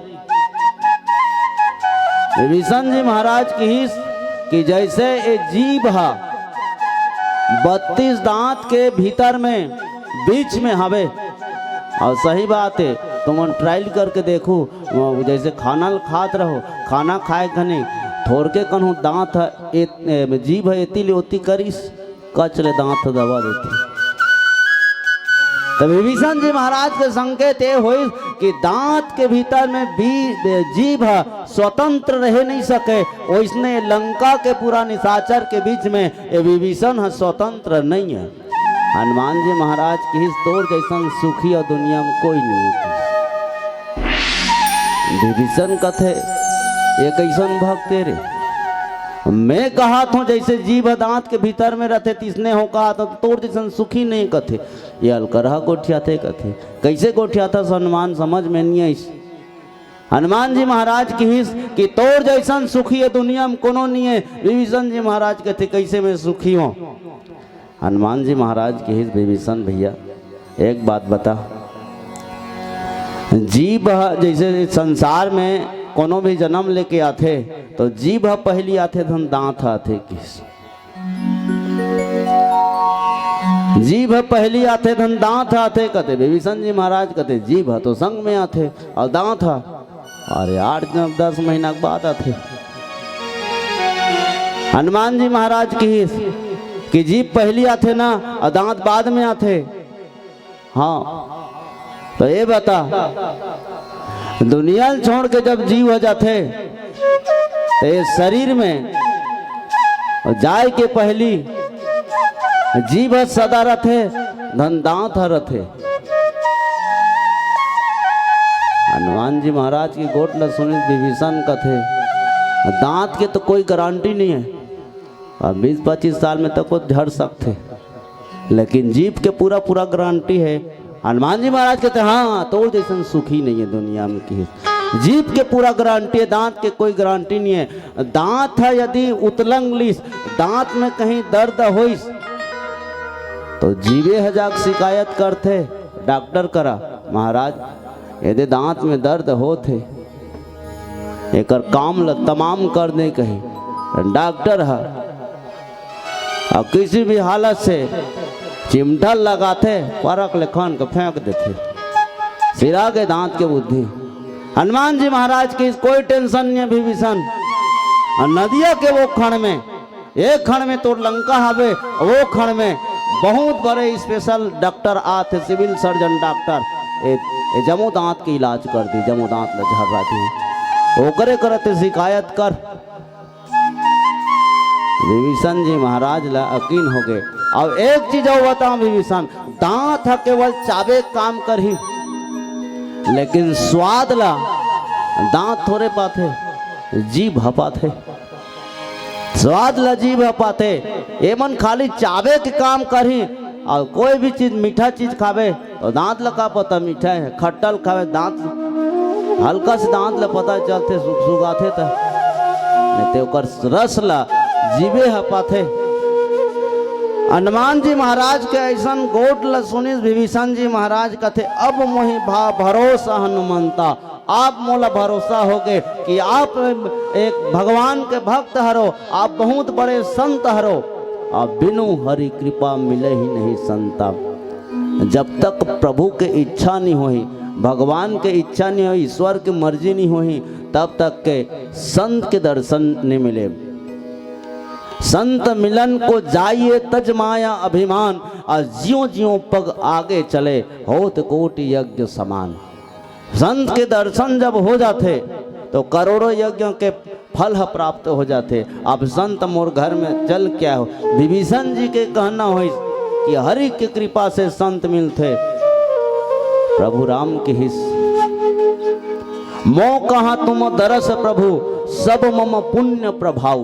विभीषण जी महाराज किहिस कि जइसे ए जीभ ह बत्तीस दांत के भीतर में, बीच में हवे। अउ सही बात हे, तुमन ट्रायल करके देखू, जइसे खाना ल खात रहो, खाना खाए घनी थोरके कन्हू दांत ह, ए, ए, जीभ ह एती ले ओती करिस, कच ले दांत दबा देथे। त विभीषण जी महाराज के संकेत ए होइस कि दांत के भीतर में बी-, जीभ ह स्वतंत्र रहे नइ सके, ओइसने लंका के पूरा निशाचर के बीच में ए विभीषण ह स्वतंत्र नइ हे। हनुमान जी महाराज किहिस, "तोर जइसन सुखी अउ दुनिया में कोई नइ हे।" विभीषण कथे, "ये कइसन भक्त हे रे? मैं कहत हों जइसे जीभ दांत के भीतर में रथे, तइसने हों कहत हों, तोर जइसन सुखी नइ," कथे। ये अलकरहा गोठियाथे कथे। कइसे गोठियाथस हनुमान, समझ में नइ आइस। हनुमान जी महाराज किहिस कि तोर जइसन सुखी ए दुनिया में कोनो नइ हे। विभीषण जी महाराज कथे, "कइसे मैं सुखी हों?" हनुमान जी महाराज किहिस, "विभीषण भैया, एक बात बता, जीभ ह जइसे संसार में कोनो भी जनम लेके आथे, त जीभ ह पहिली आथे, धन दांत ह आथे," किहिस। "जीभ ह पहिली आथे, धन दांत ह आथे," कथे। विभीषण जी महाराज कथे, "जीभ ह तो संग में आथे, अउ दांत ह, अरे, आठ, नौ, दस महीना के बाद आथे।" हनुमान जी महाराज किहिस कि जीभ पहिली आथे ना, अउ दांत बाद में आथे। हाँ, त ये बता, दुनिया ल छोड़ के जब जीव हो जाथे, त ये शरीर में जाए के पहिली जीभ ह सदा रथे, धन दांत ह रथे। हनुमान जी महाराज के गोठ ल सुनिस विभीषण कथे, "दांत के तो कोई गारंटी नइ हे, अब बीस पच्चीस साल में तो कुछ झड़ सकथे, लेकिन जीभ के पूरा पूरा गारंटी हे।" हनुमान जी महाराज कथे, "हाँ, तोर जइसन सुखी नइ हे दुनिया में," किहिस। जीभ के पूरा गारंटी हे, दांत के कोई गारंटी नइ हे। दांत ह यदि उतलंग लिस, दांत में कहीं दर्द होइस, त जीभे ह जाके शिकायत करथे डॉक्टर करा, "महाराज, एदे दांत में दर्द होत हे, एकर काम ल तमाम कर दे," कही। डॉक्टर ह अउ किसी भी हालत से चिमटा लगाथे, परख ले खन के फेंक देथे, सिरा गे दांत के बुद्धि। हनुमान जी महाराज के कोई टेंशन नइ हे विभीषण। अउ नदिया के वो खन में, एक खन में तोर लंका हवे, वो खन में बहुत बड़े स्पेशल डॉक्टर आथे, सिविल सर्जन डॉक्टर, ए, ए जमो दांत के इलाज कर दी, जमो दांत ल झर्रा दी। ओकरे करा ते शिकायत कर, विभीषण जी महाराज ला अकीन होगे। अब एक चीज अउ बताओ विभीषण, दांत ह केवल चाबे के काम करही, लेकिन स्वाद ला दांत थोरे पाथे, जीभ ह पाथे। स्वाद ला जीभ ह पाथे। एमन खाली चाबे के काम करही, अउ कोई भी चीज, मीठा चीज खाबे, तो दांत ला का पता मीठा हे, खट्टा ल खावे, दांत हल्का से दांत ला पता चलथे, सुगसुगाथे त, नहीं ते ओकर रस ला जीभे ह पाथे। हनुमान जी महाराज के अइसन गोठ ला सुनिस विभीषण जी महाराज, कथे, "अब मोहि भा भरोसा हनुमंता।" आप मोला भरोसा होगे कि आप एक भगवान के भक्त हरो, आप बहुत बड़े संत हरो। अब बिनु हरि कृपा मिले ही नहीं संता। जब तक प्रभु के इच्छा नहीं होही, भगवान के इच्छा नहीं होही, ईश्वर के मर्जी नहीं होही, तब तक के संत के दर्शन नहीं मिले। संत मिलन को जाइए तज माया अभिमान, और ज्यों ज्यों पग आगे चले होत कोटि यज्ञ समान। संत के दर्शन जब हो जाथे, तो करोड़ों यज्ञों के फल ह प्राप्त हो जाथे। अब संत मोर घर में चल के आए हो। विभीषण जी के कहना होइस कि हरि के कृपा से संत मिलथे। प्रभु राम किहिस, "मो कहा तुम दरस प्रभु, सब मम पुण्य प्रभाव।"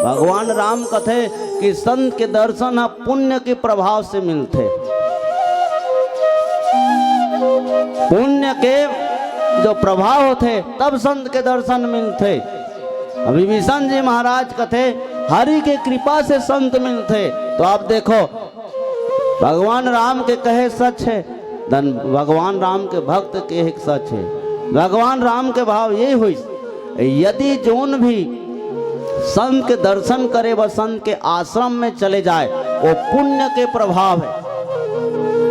भगवान राम कथे कि संत के दर्शन ह पुण्य के प्रभाव से मिलथे। पुण्य के जो प्रभाव होथे, तब संत के दर्शन मिलथे। विभीषण जी महाराज कथे, "हरि के कृपा से संत मिलथे।" तो आप देखो, भगवान राम के कहे सच हे, धन भगवान राम के भक्त के एक सच हे। भगवान राम के भाव ये होइस, यदि जोन भी संत के दर्शन करे बर संत के आश्रम में चले जाए, वो पुण्य के प्रभाव हे।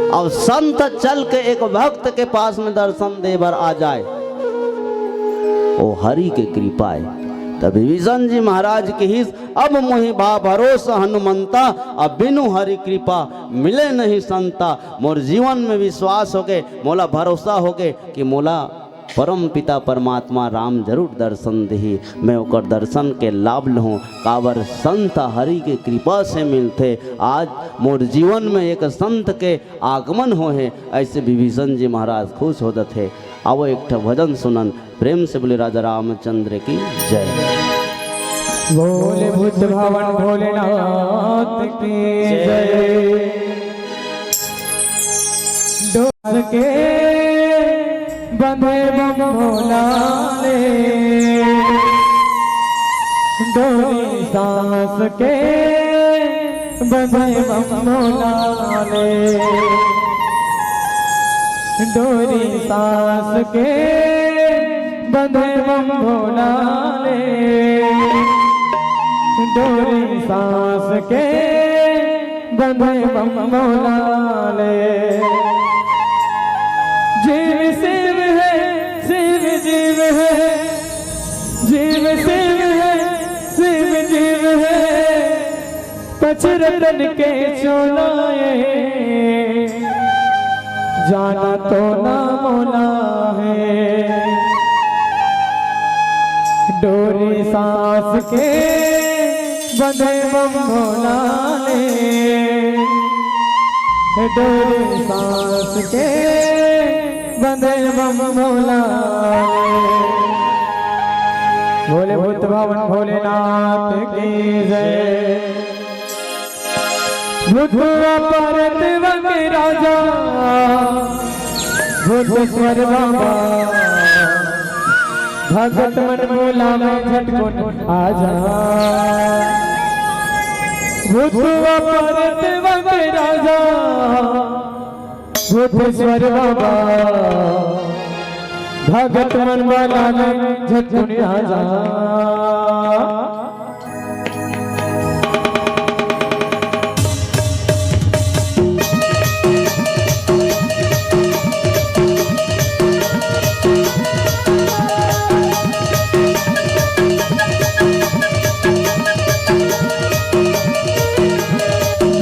अब संत चल के एक भक्त के पास में दर्शन दे बर आ जाए, वो हरि के कृपा हे। तब विभीषण जी महाराज किहिस, "अब मोहि भा भरोसा हनुमंता, अब बिनु हरि कृपा मिले नहीं संता।" मोर जीवन में विश्वास होगे, मोला भरोसा होगे कि मोला परम पिता परमात्मा राम जरूर दर्शन देही, मैं ओकर दर्शन के लाभ लहूं। काबर संत हरि के कृपा से मिलथे। आज मोर जीवन में एक संत के आगमन होहे, ऐसे विभीषण जी महाराज खुश हो जथे। आवो एक ठो भजन सुनन, प्रेम से बोले राजा रामचंद्र की जय। बोले भूत भवन भोलेनाथ की जय। डोर के बंधे बम भोला ले, डोरी सांस के बंधे बम भोला ले, डोरी सांस के बंधे बम भोला ले, डोरी सांस के बंधे बम भोला ले। जीव शिव है, शिव जीव है, जीव शिव है, शिव जीव है। पच रतन के चोला ए, जाना तो ना मोला है। डोरी सांस के बंधे बम भोला ले, डोरी सांस के बंधे बम भोला ले। बोले भूत भवन भोलेनाथ की जय। भूतवा परत वक राजा, भूतेश्वर बाबा, भगत मन बोला में झटकुन आजा। भूतवा परत वक राजा, भूतेश्वर बाबा, भगत मन बोला में झटकुन आजा।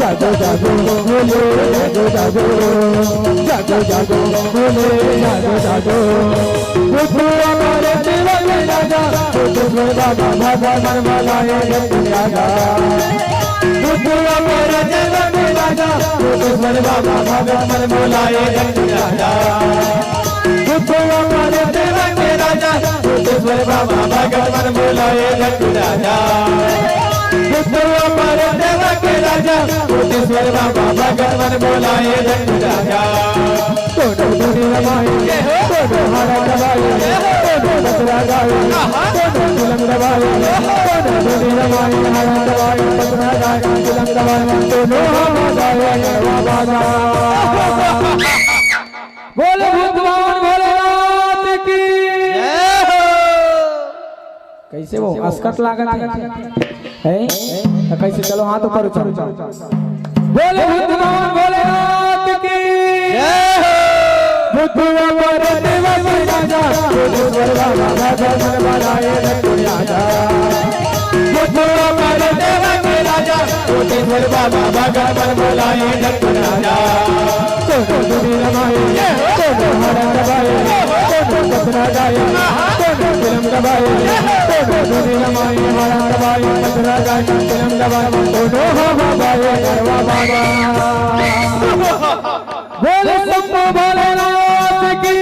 जागो जागो बोले, जागो जागो, जागो जागो बोले, जागो जागो। बुद्धू हमारे दिल में राजा, कोटेश्वर बाबा भगवान बोलाए जगत राजा। बुद्धू बाबा राजा, राजा, कोटेश्वर बाबा भगवान बोलाए जगत राजा। बुद्धू बाबा राजा, राजा, कोटेश्वर बाबा भगवान बोलाए जगत राजा। बुद्धू बाबा राजा, राजा, कोटेश्वर बाबा भगवान बोलाए जगत राजा। कोनो धुनी रमाई, कोनो हाड़ा दबाई, कोनो बसरा गाई, कोनो चिलम दबाई, कोनो धुनी रमाई, हाड़ा दबाई, बसरा गाई, चिलम दबाई, कोनो हवा गाई, गरबा बाजा। बोले भूत बाबा भोलेनाथ की। कैसे वो असकट लागत है? हैं? तो कैसे, चलो हाथ ऊपर उठाओ। बोले भूत बाबा भोलेनाथ की। जय हो। बुद्धू बाबा रे देवा के राजा, बुद्धू बाबा भगवान बनाए रख राजा। बुद्धू बाबा रे देवा के राजा, कोटेश्वर बाबा भगवान बोलाए जगत राजा। कोनो धुनी रमाई, कोनो हाड़ा दबाई, कोनो बसरा गाई, कोनो चिलम दबाई, कोनो धुनी रमाई, हाड़ा दबाई, बसरा गाई, चिलम दबाई, कोनो हवा गाई, गरबा बाजा। बोले शंभू भोलेनाथ की।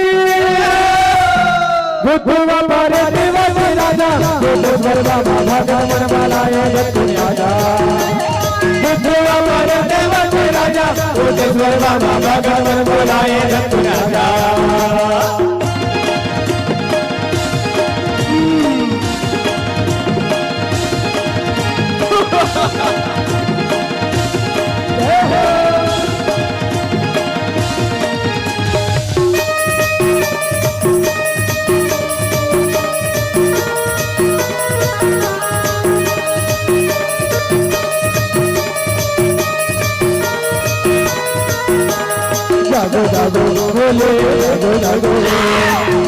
बुद्धू बाबा रे देवा के राजा, कोटेश्वर बाबा भगवान बोलाए जगत राजा। बुद्धू बाबा रे देवा के राजा, कोटेश्वर बाबा भगवान बोलाए जगत राजा। जागो जागो भोले, जागो जागो,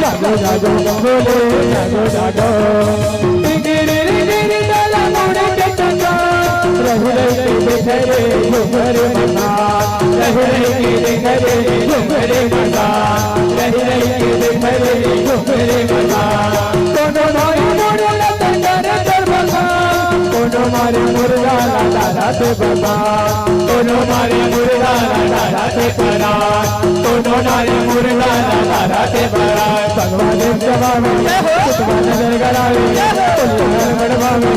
जागो जागो भोले, जागो जागो। टिंगिरी टिंगिरी डाला मुड़ के चंदा, रही रही के देखे रे घुंघरू मना, रही रही के देखे रे घुंघरू मना, रही रही के देखे रे घुंघरू मना। कोनो भाई मोरे लत करे दरवाजा, कोनो मारे मुर्गा ला डारा दे बाबा, कोनो मारे मुर्गा ला डारा दे परा, कोनो मारे मुर्गा ला डारा दे परा। भगवान जवाबी, भगवान नजर गड़ावे, भगवान बड़वावे,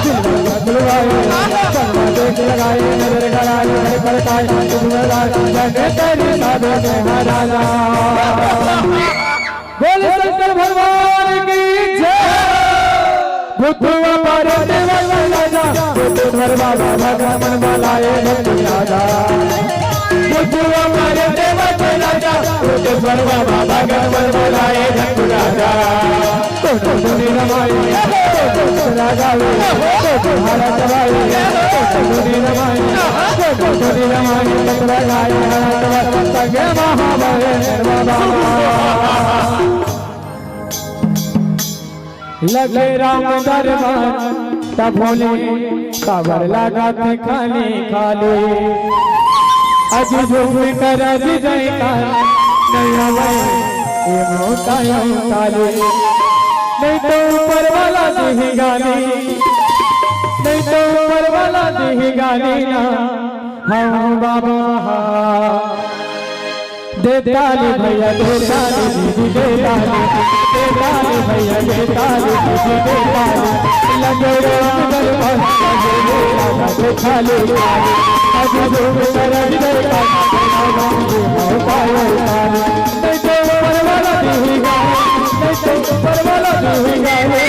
दिल भगवान बुलवावे। भगवान देख लगाए, नजर गड़ाए, हर प्रकार तुम लगाए, जग तेरी साधो में हराना। बोले शंकर भगवान की जय। बुद्धू बाबा रे देवा के राजा, बुद्धू धर्मा बाबा का मन वाला ए भक्त राजा। बुद्धू बाबा रे देवा के राजा, बुद्धू धर्मा बाबा का मन वाला ए भक्त राजा। कोनो धुनी रमाई, कोनो राजा वे, कोनो हाड़ा दबाई, कोनो धुनी रमाई, कोनो धुनी रमाई, कोनो राजा वे, हाड़ा दबाई, संगे महाबलेश्वर बाबा। लगे राम दरबार त भोले, काबर लागत खाली खाली। अजी झूम कर अजी जयकार, नहीं आवे ये मौका यम काली। नहीं तो ऊपर वाला दी गाली, नहीं तो ऊपर वाला दी गाली ना। हाँ बाबा, दे ताली भैया, दे ताली दीदी, दे ताली, दे ताली भैया, दे ताली दीदी, दे ताली। लगे राम दरबार, लगे मेला, लगे खाली खाली। अभी धूम करन दे ताली, नहीं तो ऊपर वाला दी गाली, नहीं तो ऊपर वाला दी गाली।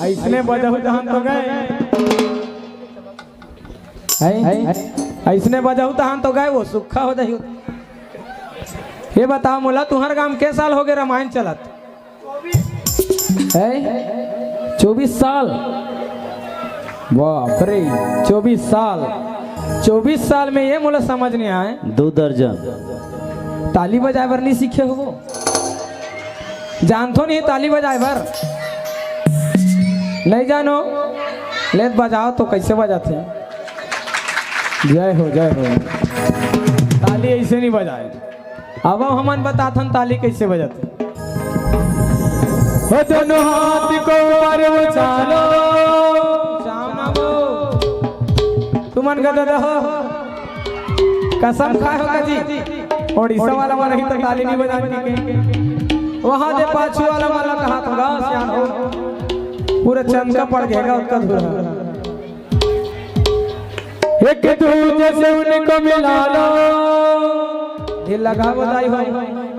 ऐसने बजहू तहन तो गए। हैं? ऐसने बजाहू तहान तो गए वो सुक्खा हो जाही। ये बताओ मोला, तुहर गांव के साल हो गए रामायण चलत? हैं? चौबीस साल। बाप रे, चौबीस साल। चौबीस साल में ये मोला समझ नहीं आए। दो दर्जन। ताली बजाए बर नहीं सीखे हो? जानथो नहीं ताली बजाए बर? नहीं जानो? ले त बजाओ तो कैसे बजाथे? जय हो, जय हो। ताली ऐसे नहीं बजाए। अब हमन बताथन ताली कैसे बजाथे। हो दोनों हाथ को ऊपर उछालो। श्याम ना हो। तुमन का दादा हो। कसम खाए हो का जी? ओडिशा वाला मन ही तो ताली नहीं बजान के। वहां दे पाछू वाला मन ला कहा तो गा, सियान हो। पूरा चमका पड़ गया गा उसका धुरा। एक दूजे से उनको मिला लो। ये लगाओ दाई हो,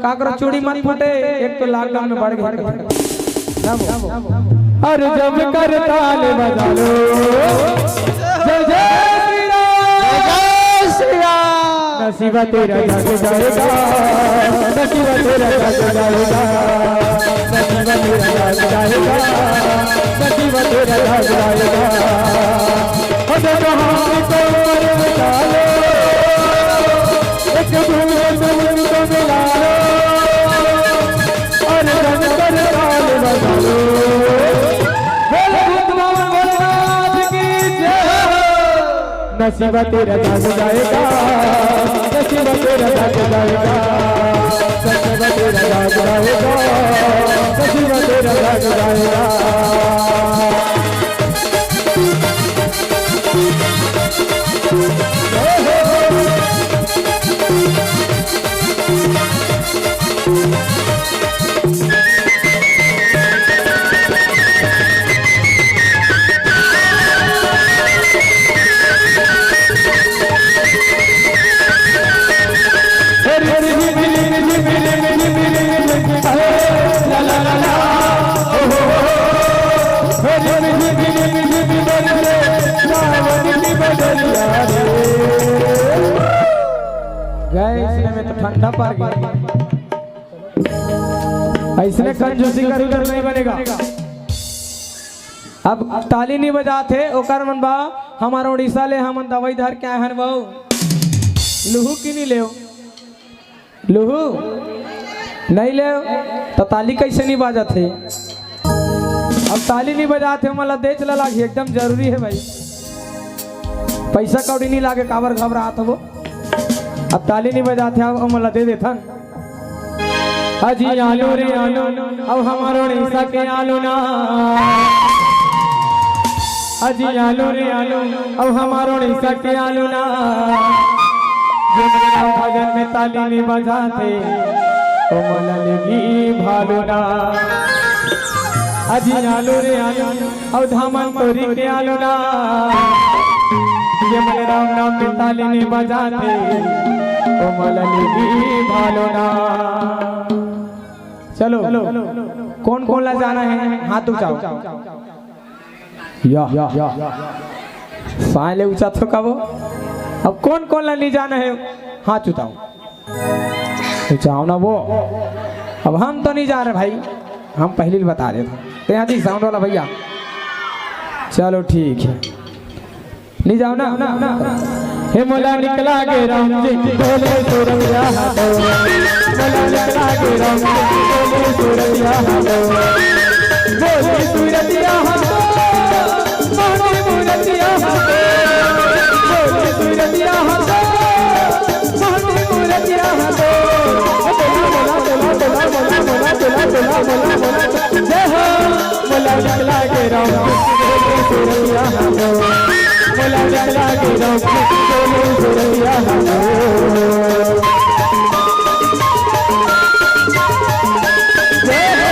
काकरो चूड़ी मत फूटे, एक तो लॉकडाउन में बढ़ गई। और जब कर ताल बजा लो। जय जय श्री राम। जय श्री राम। नसीबा तेरा जग जाएगा, नसीबा तेरा जग जाएगा, नसीबा तेरा जग जाएगा, नसीबा तेरा जग जाएगा। अरे कहाँ तो मर मिटा लो, एक दूजे से उनको मिला लो, और जब कर ताल बजा लो। बोल भूत बाबा भोलेनाथ की जय हो। नसीबा तेरा जाग जाएगा, नसीबा तेरा जाग जाएगा, नसीबा तेरा जाग जाएगा, नसीबा तेरा जाग जाएगा। गए इसने में तो ठंडा पड़ गया। ऐसने कंजूसी कर उधर नहीं बनेगा। अब ताली नहीं बजात हे, ओकर मन बा, हमर उड़ीसा ले हमन दवाई धर के आए हन बहू। लुहू की नहीं लेव? लुहू? नहीं लेव? तो ताली कैसे नहीं बाजत हे? अब ताली नहीं बजात हे, मला देच ला लागी, एकदम जरूरी है भाई। पैसा कौड़ी नहीं लागे, काबर घबरात हो? अब ताली नहीं बजात हे, अब मला दे देथन। अजी आलू रे आलू, अब हमारो उड़ीसा के आलू ना। अजी आलू रे आलू, अब हमारो उड़ीसा के आलू ना। जे मेरा भजन में ताली नहीं बजाते, ओ मला लेगी भालू ना। अजी आलू रे आलू, अउ धामन तोरी के आलू ना, ये मन राम नाम में ताली नहीं बजाते, ओ मला लेगी भालो ना। चलो, कौन कौन ला जाना है, हाथ उठाओ। या, साले ऊंचा तो कबो। अब कौन कौन ला नहीं जाना है, हाथ उठाओ। तो जाओ ना वो। अब हम तो नहीं जा रहे भाई, हम पहले ही बता रहे थे। ते यहाँ जी साउंड वाला भैया, चलो ठीक है, नहीं जाओ ना। हे मोला निकला गे राम जी, बोले सूरतिया हाथो। मोला निकला गे राम जी, बोले सूरतिया हाथो। बोले सूरतिया हाथो, मोहनी मूरतिया हाथो। बोले सूरतिया हाथो, मोहनी मूरतिया हाथो। बोला, बोला, बोला। जय हो, मोला निकला गे राम जी, बोले सूरतिया हाथो। मोला निकला गे राम जी, बोले सूरतिया हाथो। जय हो।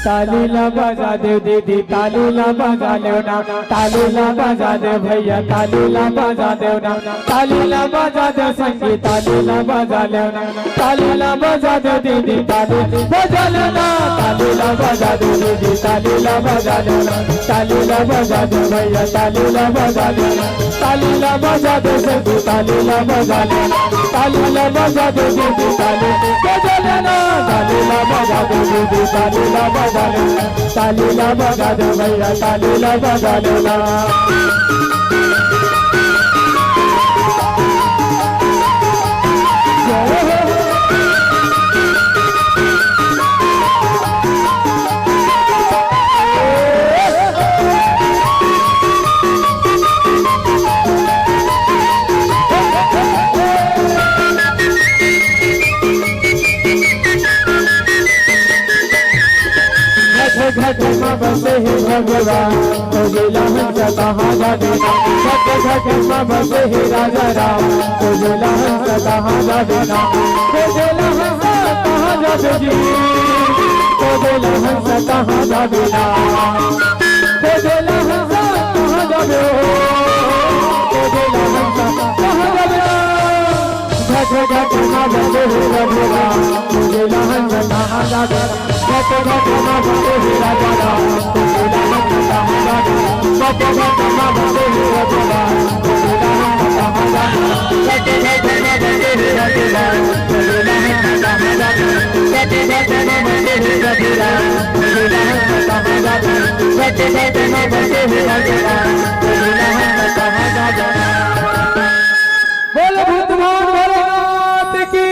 ताली ला बजा देव दीदी, ताली ला बजा लेव ना, ताली ला बजा देव भैया, ताली ला बजा देव ना, ताली ला बजा देव संगी, ताली ला बजा लेव ना, ताली ला बजा देव दीदी, ताली बजा लेव ना, ताली ला बजा देव दीदी, ताली ला बजा लेव ना, ताली ला बजा देव भैया, ताली ला बजा लेव ना, ताली ला बजा दे संतू, ताली ला बजा ले, ताली ला बजा दे दीदी, ताली बजा ले ना, ताली ला बजा दे दीदी, ताली ला बजा ले, ताली ला बजा दे भैया, ताली ला बजा ले ना। घट घट में बसे हे भगवान, तो जिला हंस कहाँ जावे ना। घट घट में बसे हे राजा राम, तो जिला हंस कहाँ जावे ना। तो जिला हंस कहाँ जावे जी, तो जिला हंस कहाँ जावे ना। तो जिला हंस कहाँ जावे हो, तो जिला हंस कहाँ जावे ना। घट घट में बसे हे भगवान, तो जिला हंस कहाँ जावे ना। घट घट में बसे हे राजा राम, तो जिला हंस कहाँ जावे ना। घट घट में बसे हे भगवान, तो जिला हंस कहाँ जावे ना। घट घट में बसे हे राजा राम, तो जिला हंस कहाँ जावे ना। घट घट में बसे हे राजा राम, तो जिला हंस कहाँ जावे ना। घट घट में बसे हे राजा राम, तो जिला हंस कहाँ जावे ना। बोल भूतनाथ भोलेनाथ की,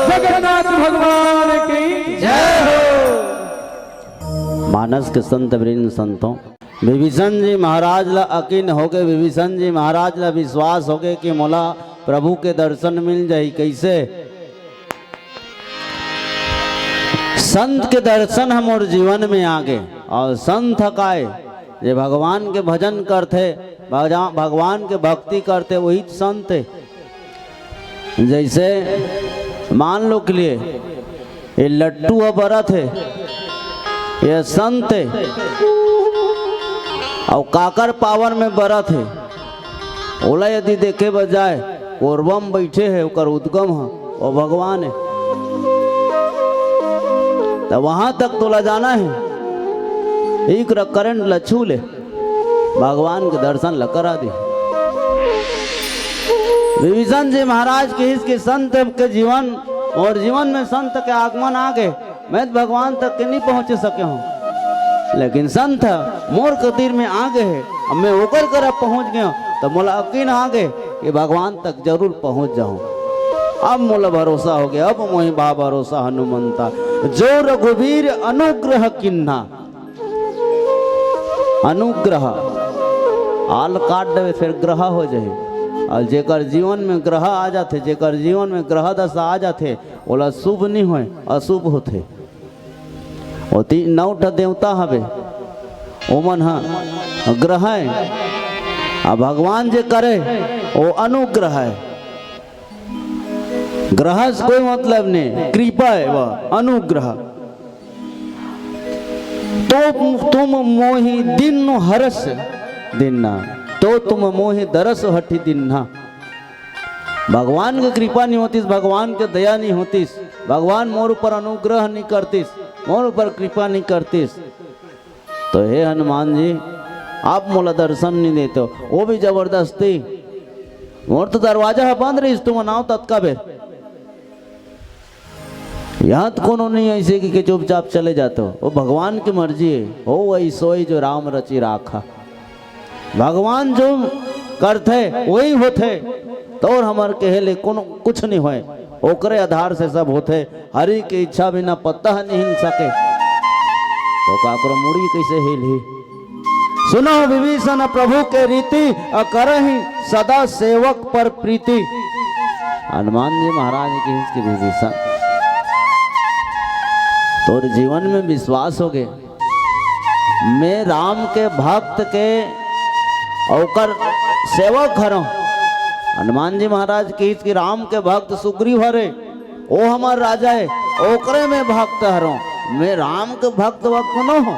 जगन्नाथ भगवान की जय हो। मानस के संत वृंद संतों, विभीषण जी महाराज ला अकीन होगे, विभीषण जी महाराज ला विश्वास होगे कि मोला प्रभु के दर्शन मिल जाही। कैसे? संत के दर्शन ह मोर जीवन में आगे। और संत ह काय? जे भगवान के भजन करथे, भजा-, भगवान के भक्ति करथे, वही संत हे। जैसे मान लो के लिए ये लट्टू ह बरत हे, ये संत हे, अउ काकर पावर में बरत हे, ओला यदि देखे बर जाए, कोरबा म बइठे हे, ओकर उद्गम ह, वो भगवान हे। त वहां तक तोला जाना हे, एक र-, करंट ल छू ले, भगवान के दर्शन ल करा दे। विभीषण जी महाराज किहिस कि संत के जीवन और जीवन में संत के आगमन आगे, मैं तो भगवान तक के नहीं पहुंच सके हूँ, लेकिन संत ह मोर कतिर में आगे हे, अब मैं ओकर करा पहुंच गया हूँ, तो मोला यकीन आगे कि भगवान तक जरूर पहुंच जाऊं। अब मोला भरोसा हो गया, अब मोहि बा भरोसा हनुमंता, जो रघुवीर अनुग्रह किन्हा। अनुग्रह, आल काट देवे, फिर ग्रह हो जाए। और जेकर जीवन में ग्रह आ जाथे, जेकर जीवन में ग्रह दशा आ जाथे, ओला शुभ नहीं होए, अशुभ होथे। ओती नौ ठ देवता हवे, ओमन ह ग्रह हे, आ भगवान जे करे, वो अनुग्रह हे। ग्रह से कोई मतलब नहीं, कृपा हे वह, अनुग्रह। तो तुम मोहि दीन्ह हरष दीन्हा, तो तुम मोहि दरस हठि दीन्हा। भगवान के कृपा नहीं होतिस, भगवान के दया नहीं होतिस, भगवान मोर ऊपर अनुग्रह नहीं करतिस, मोर ऊपर कृपा नहीं करतिस, तो हे हनुमान जी, आप मोला दर्शन नहीं देते हो, वो भी जबरदस्ती। मोर तो दरवाजा ह बंद रहिस, तुम आव ततका बेर। यहाँ तो कोनो नहीं ऐसे कि, कि चुपचाप चले जाते हो, वो भगवान की मर्जी है। हो वही सोई जो राम रचि राखा। भगवान जो करथे, वही होथे। तोर हमर कहे ले कोनो कुछ नहीं होए, ओकरे आधार से सब होथे। हरि के इच्छा बिना पत्ता ह नहीं हिल सके, तो काकरो मुड़ी कैसे हिलही? सुनहु विभीषण प्रभु के रीति, अ करहिं सदा सेवक पर प्रीति। हनुमान जी महाराज किहिस कि विभीषण, तोर जीवन में विश्वास होगे, मैं राम के भक्त के ओकर सेवक हरंव। हनुमान जी महाराज किहिस कि राम के भक्त सुग्रीव हरे, ओ हमर राजा हे, ओकरे मैं भक्त हरंव। मैं राम के भक्त वक्त नो हों,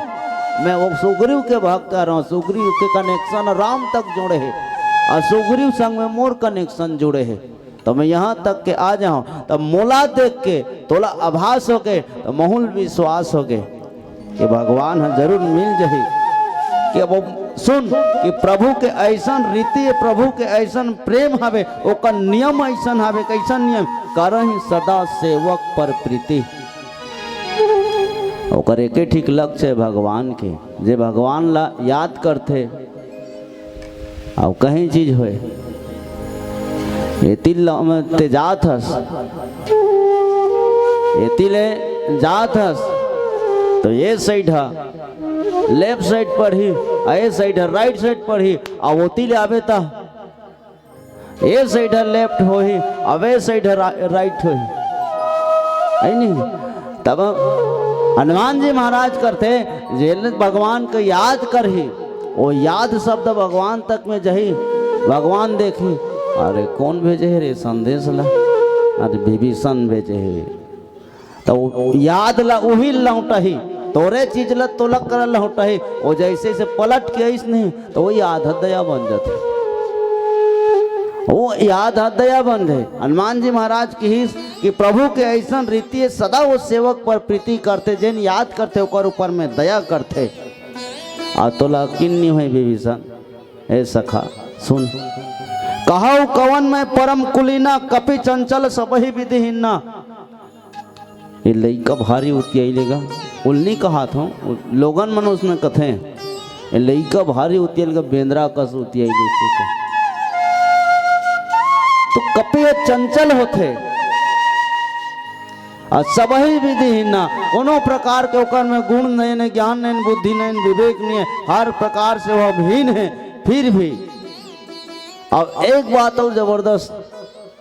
मैं वो सुग्रीव के भक्त हरंव। सुग्रीव के connection राम तक जुड़े हे, अउ सुग्रीव संग में मोर connection जुड़े हे। तो मैं यहाँ तक के आ जाऊं, तब मोला देख के तोला आभास होगे, तो महूल विश्वास होगे कि भगवान ह जरूर मिल जाही। कि अब वो सुन कि प्रभु के ऐसन रीति, प्रभु के ऐसन प्रेम हवे, ओकर नियम ऐसन हवे। कैसन नियम? करहि सदा सेवक पर प्रीति। ओकर एके ठीक लक्ष्य हे भगवान के, जे भगवान ला याद करथे, अउ कहीं चीज होय, एती ल-, ते जात हस, एती ले जात हस, तो ये side ह left side पड़ही, अउ ये side ह right side पड़ही, अउ ओती ले आबे त ये side ह left होही, अउ ये side ह रा-, right होही, है नहीं? तब हनुमान जी महाराज करथे, जे भगवान के याद करही, वो याद शब्द भगवान तक में जही, भगवान देखही, अरे कौन भेजे हे रे संदेश ला? अरे विभीषण भेजे हे। तो याद ला उही लौटही, तोरे चीज ला तोला कर लौटही। वो जैसे से पलट के आइस नहीं, तो वो याद ह दया बन जाथे। वो याद ह दया बन जाए। हनुमान जी महाराज कहिस कि प्रभु के ऐसन रीति हे, सदा वो सेवक पर प्रीति करथे, जेन याद करथे ओकर ऊपर में दया करथे। अउ तोला यकीन नहीं होय विभीषण, ए सखा सुन, कहउ कवन मैं परम कुलीना, कपि चंचल सबहि विधिहीना। ये लइका भारी उतियाइले गा, उल्ली कहात हों, लोगन मन उसने कथे, ये लइका भारी उतियाइले गा, बेंदरा कस उतियाइले से कह। तो कपि ह चंचल होथे, अउ सबहि विधिहीना, कोनो प्रकार के ओकर में गुण नहीं, नहीं ज्ञान नहीं, बुद्धि नहीं, विवेक नहीं हे, हर प्रकार से वो हीन हे। फिर भी अब एक बात अउ जबरदस्त,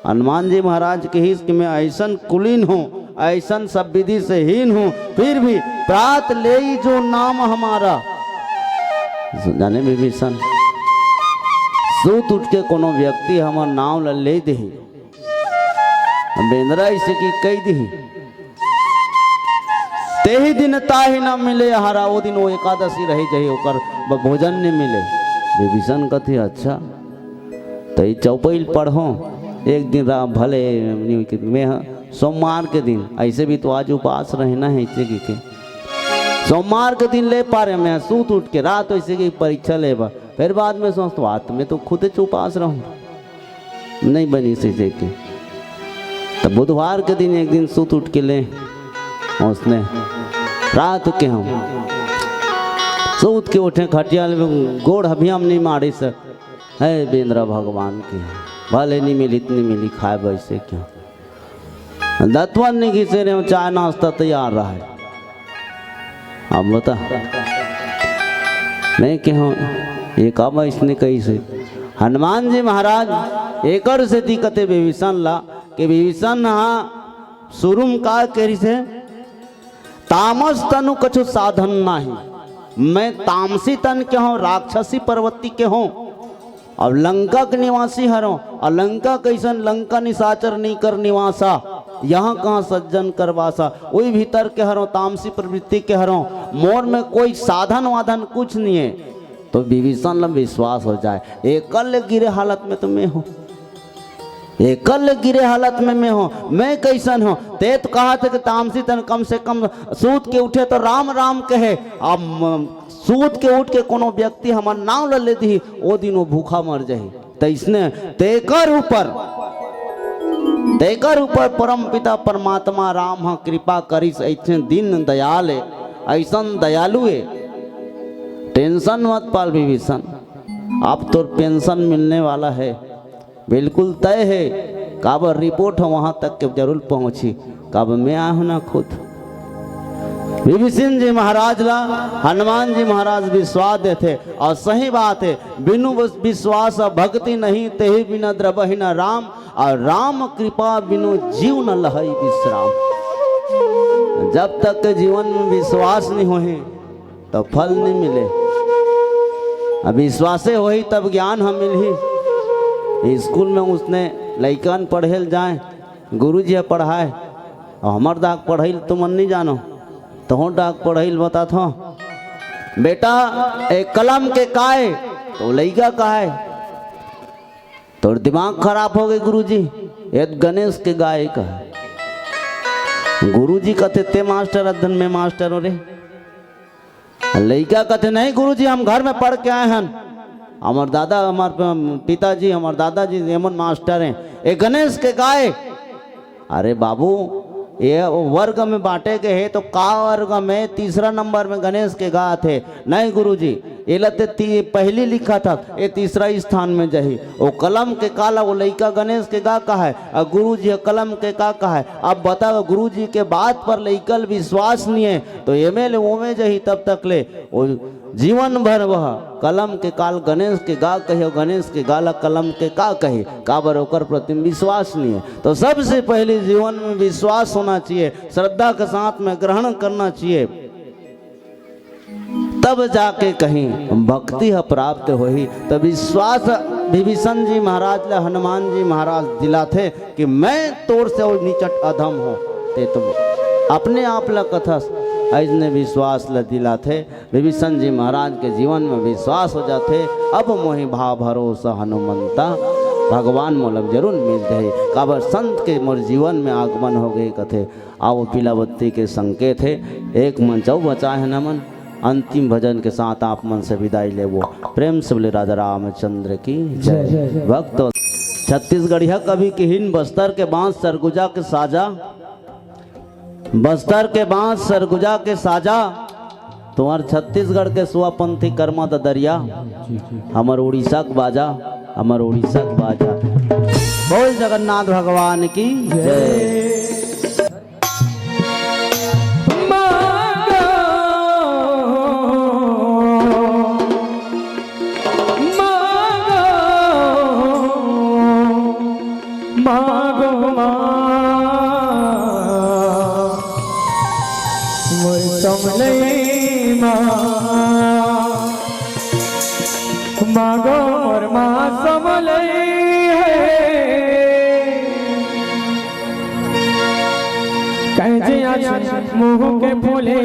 हनुमान जी महाराज कहिस कि मैं ऐसन कुलीन हों, ऐसन सब विधि से हीन हों, फिर भी प्रात लेई जो नाम हमारा। जाने विभीषण, सूत उठ के कोनो व्यक्ति हमर नाम ल ले देही, बेंदरा इसे कि कह देही, तेही दिन ताहि न मिले आहारा, ओ दिन वो एकादशी रहि जाही, ओकर ब-, भोजन नहीं मिले। विभीषण कथे, अच्छा, त ई चौपई ल पढ़ों, एक दिन रा-, भले नहीं कि मैं ह-, सोमवार के दिन, ऐसे भी तो आज उपास रहना हे, ऐसे कि के सोमवार के दिन ले पारे, मैं सूत उठ के रात ऐसे कि परीक्षा लेबा, फिर बाद में सोचत, रात में तो खुदे च उपास रहूं, नहीं बनी से के। तो बुधवार के दिन एक दिन सूत उठ के ले, उसने रात के हम सूत के उठे, खटिया ले गोड़ हभियाम नहीं मारिस, हे बेंदरा भगवान के, भले नहीं मिली, इतनी मिली, खाए बैसे क्या, दतवन नहीं घिसे रहे, चाय नाश्ता तैयार रहा है। अब बता, मैं कहूँ, ये का इसने कहिस हे? हनुमान जी महाराज एकर सेती कथे विभीषण ला कि विभीषण हा शुरू में का करिस हे, तामस तनु कछु साधन नाही, मैं तामसी तन के हों, राक्षसी प्रवृत्ति के हों, अब लंका के निवासी हरों, अउ लंका कइसन, लंका निशाचर नहीं कर निवासा, यहाँ कहाँ सज्जन कर वासा, वही भीतर के हरों, तामसी प्रवृत्ति के हरों, मोर में कोई साधन वाधन कुछ नहीं हे। तो विभीषण ला विश्वास हो जाए, एकर ले गिरे हालत में तो मैं हों, एकर ले गिरे हालत में मैं हों, मैं कइसन हों? ते तो कहत हे कि तामसी तन, कम से कम सूत के उठे तो राम राम कहे, अब म-, सूत के उठ के कोनो व्यक्ति हमर नाम ल ले दिही, ओ दिन वो भूखा मर जाही। तइसने तेकर ऊपर, तेकर ऊपर परम पिता परमात्मा राम ह कृपा करिस, अइसन दीन दयाल हे, अइसन दयालु हे। टेंशन मत पाल विभीषण, अब तोर पेंशन मिलने वाला हे, बिल्कुल तय हे। काबर रिपोर्ट ह वहां तक के जरूर पहुंची, काबर मैं आए हों ना खुद। विभीषण जी महाराज ला हनुमान जी महाराज विश्वास देथे, अउ सही बात हे, बिनु विस-, विश्वास भक्ति नहीं, तेहि बिना द्रवहि न राम, अउ राम कृपा बिनु जीव न लहइ विश्राम। जब तक के जीवन में विश्वास नहीं होही, तो फल नहीं मिले। अब विश्वासे होही तब ज्ञान ह मिलही। स्कूल में उसने लइकन पढ़े ल जाए, गुरुजी ह पढ़ाए, अउ हमर दाग पढ़ई ल तुमन नहीं जानो, तोहर दाग पढ़ई ल बतात हों। बेटा, ए कलम के काय? तो लइका कहे, तोर दिमाग खराब हो गे गुरुजी, ए त गणेश के गाय कहे। गुरुजी कथे, ते मास्टर अदन में मास्टर हों रे। लइका कथे, "नहीं गुरुजी, हम घर में पढ़ के आए हन, हमर दादा, हमर प-, पिताजी, हमर दादाजी एमन मास्टर हैं, ए गणेश के गाय।" अरे बाबू, ये वर्ग में बांटे के हे, तो का वर्ग में तीसरा नंबर में गणेश के गात हे? नहीं गुरुजी, एला ते ती-, पहली लिखा था, ये तीसरा स्थान में जही। वो कलम के काला, वो लइका गणेश के गा कहा है, और गुरुजी ह कलम के का कहा है? अब बता, गुरुजी के बात पर लइका ल विश्वास नहीं है, तो एमे ले ओमे जही तब तक ले। वो जीवन भर वह कलम के काल गणेश के गा कहे, और गणेश के गाला कलम के का कहे, काबर ओकर प्रति विश्वास नहीं है। तो सबसे पहले जीवन में विश्वास होना चाहिए, श्रद्धा के साथ में ग्रहण करना चाहिए, तब जाके कहीं भक्ति ह प्राप्त होही। तब विश्वास विभीषण जी महाराज ला हनुमान जी महाराज दिलाथे कि मैं तोर से और निचट अधम हूँ, ते तो अपने आप ला कथस, अइसने विश्वास ला दिलाथे। विभीषण जी महाराज के जीवन में विश्वास हो जाथे, "अब मोहि भा भरोसा हनुमंता, भगवान मोला जरूर मिल जाही, काबर संत के मोर जीवन में आगमन हो गए," कथे। आओ, पीला बत्ती के संकेत हे, एक मंच अउ बचा हे नमन। अंतिम भजन के साथ आप मन से विदाई लेबो। प्रेम से बोले राजा रामचंद्र की जय। जय, जय। भक्त छत्तीसगढ़िया कवि किहिन, बस्तर के बांस सरगुजा के साजा, बस्तर के बांस सरगुजा के साजा, तुम्हार छत्तीसगढ़ के सुआपंथी कर्मा ददरिया, हमर उड़ीसा के बाजा, हमर उड़ीसा के बाजा। बोल जगन्नाथ भगवान की जय। मांगो, मांगो, मांगो माँ, मोर समलई माँ, मांगो मोर माँ समलई हे। कह जिया मुँह के फूले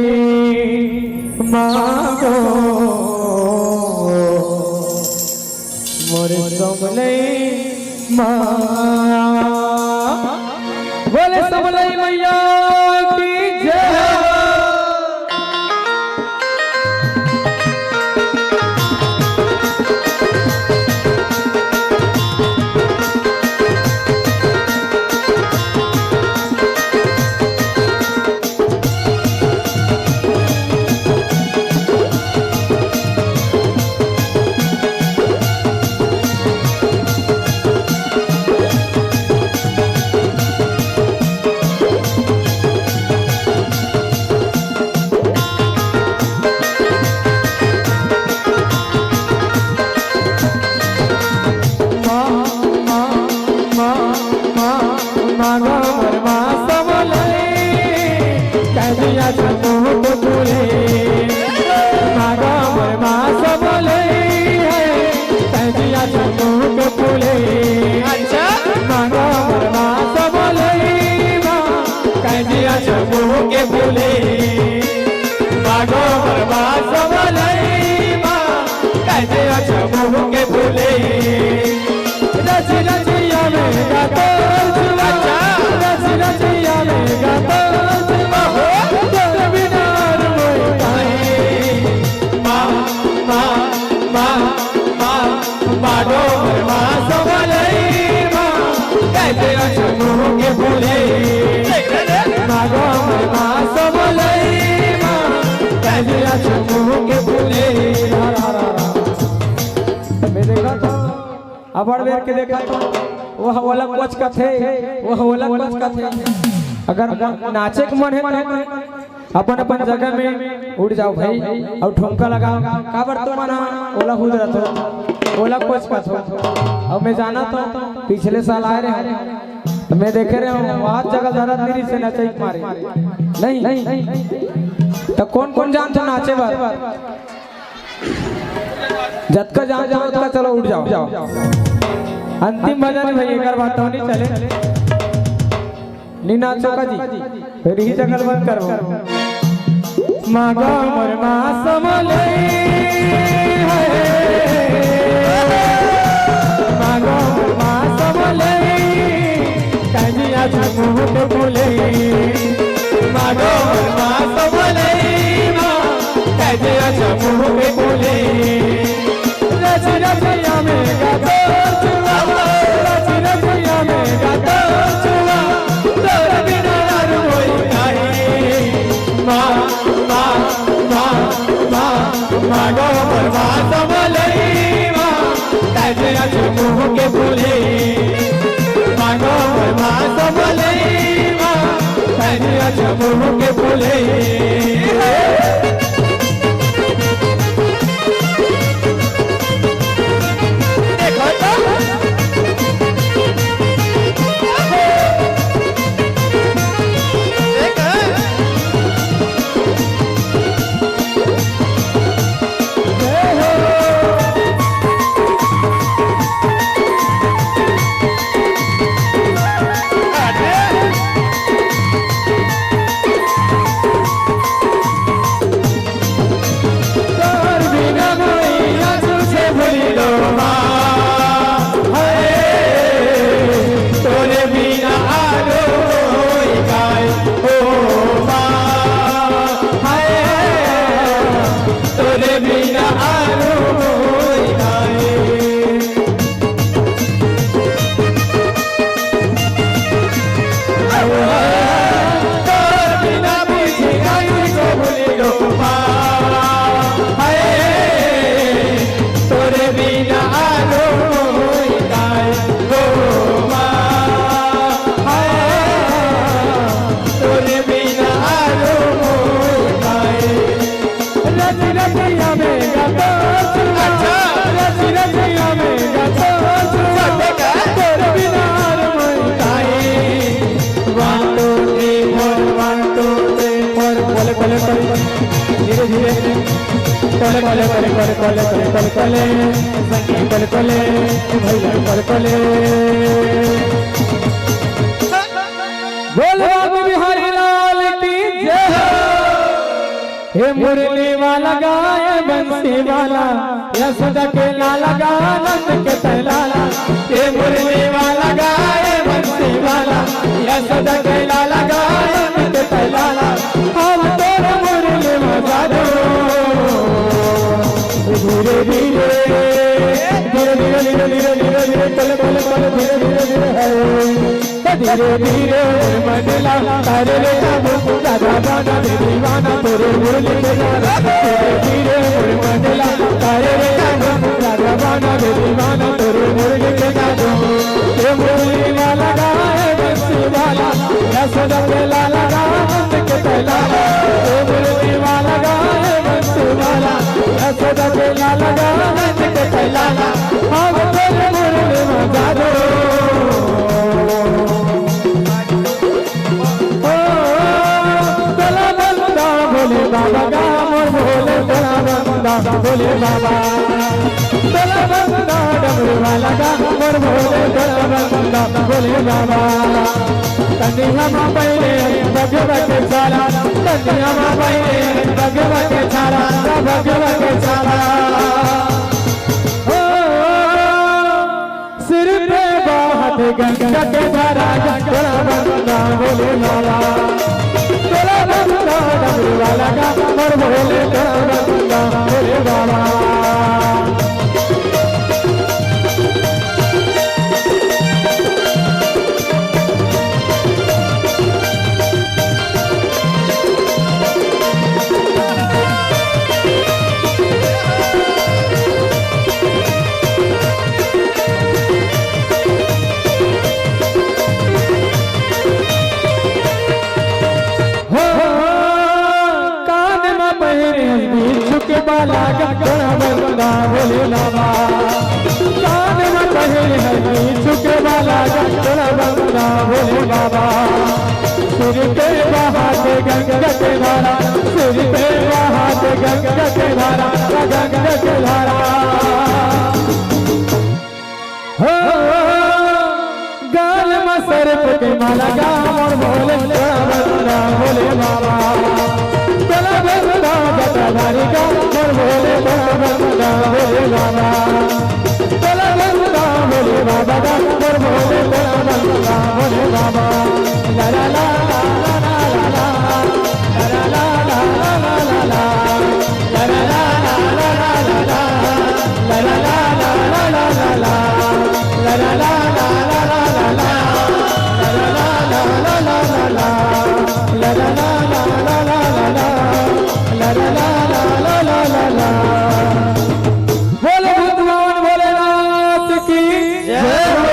मांगो मोर समलई माँ। बोले समलई मैया की जय। अच्छा। मांगो मोर माँ समलई माँ, कह जिया छपू के फूले। मांगो मोर माँ समलई माँ, कह जिया छपू के फूले। रच रचिया में गातो जुआ, अच्छा। रच रचिया में गातो जुआ, ओहो। तोर बिना मोर काहे। माँ, माँ, माँ, माँ, माँ। मांगो मोर माँ समलई माँ, कह जिया छपू के फूले। मांगो मोर माँ समलई माँ, कह जिया छपू के फूले। रा, रा, रा, रा। मैं देखा था, अबड़ बेर के देखा था, वह ओला कोच कथे, वह ओला कोच कथे। अगर नाचे के मन हे तो अपन अपन जगह में उठ जाओ भाई, अउ ठुमका लगाओ। काबर तुमन ह ओला हुदरत हो, ओला कोचकत हो। अउ मैं जानत हूँ, पिछले साल आए रहे, तो मैं देखे रहे हूँ, हाथ जगह दर्द नहीं से नचई मारे। नहीं, तो कौन कौन जानत हो नाचे बर? जतका जानत हो ओतका, चलो उठ जाओ। अंतिम भजन भाई, एकर बाद तो नहीं चले। नी नाचो का जी, फिर ही जगल बंद करबो। मांगो मोर माँ समलई हे, मांगो मोर माँ समलई, कह जिया छपू के फूले। मांगो मोर माँ समलई माँ, कह जिया होके बोले। देखो तो। देखो। तोर बिना मैया तुझे भूली लो माँ, हाय। तोरे बिना आरो होई गाय, ओ माँ, हाय। तोरे बिना आरो होई गाय। तोर बिना बुझी गाई को भूली लो माँ, हाय। तोरे बिना आरो होई गाय गो माँ, हाय। तोरे बिना आरो होई गाय। रति रतिया में गातो चुना। अच्छा। रति रतिया में गातो चुना। सबे का? तोर बिना आरो होई गाय। One, two, three, four, one, two, three, four। बोले, बोले, बोले। धीरे, धीरे। बोले, बोले, बोले, बोले। संगीत बोले, बोले। भैया बोले, बोले। बोल बाबू बिहारी लाल की जय हो। हे मुरली वाला गाय बंसी वाला, यशोदा के लाला गा नंद के तैलाला। हे मुरली वाला गाय बंसी वाला, यशोदा के लाला गा नंद के तैलाला। अब तोर मुरली में जादू। धीरे धीरे, धीरे धीरे, धीरे धीरे, धीरे धीरे, पल पल पल, धीरे धीरे धीरे है। धीरे धीरे मोर मंडला, तारे रे जादू, राधा बाना दे दीवाना, तोरे मुरली के गाना। धीरे धीरे मोर मंडला, तारे रे जादू, राधा बाना दे दीवाना, तोरे मुरली के जादू। ये मुरली वाला गाए बंसी वाला, यशोदा के लाला गाए नंद के तैलाला। ये मुरली वाला गाए बंसी वाला, यशोदा के लाला गाए नंद के तैलाला। अब तोरे मुरली में जादू। ओ, तोला बंदा भोले बाबा गा, मोर भोले तोला बंदा भोले बाबा। तोला बंदा डमरू वाला गा, मोर भोले तोला बंदा भोले बाबा। तनिया मा पहले बगवा के छाला, तनिया मा पहले बगवा के छाला, बगवा के छाला। ओ, सिर पे बात गंगा के धारा, तोला बंदा भोले बाबा। तोला बंदा डमरू वाला गा, मोर भोले तोला बंदा भोले बाबा। हो, कान में पहिरे बिच्छू के बाला गा, तोला बंदा भोले बाबा। कान में पहिरे बिच्छू के बाला गा, तोला बंदा भोले बाबा। सिर पे बहाते गंगा के धारा, सिर पे बहाते गंगा के धारा, गंगा के धारा। हो, गाल में सर्प के माला गा, मोर भोले तोला बंदा भोले बाबा। तोला बंदा जटाधारी गा, मोर भोले तोला बंदा भोले बाबा। तोला बंदा भोले बाबा गा, मोर भोले तोला बंदा भोले बाबा। ला ला ला ला ला ला ला। बोले भगवान भोलेनाथ की जय हो।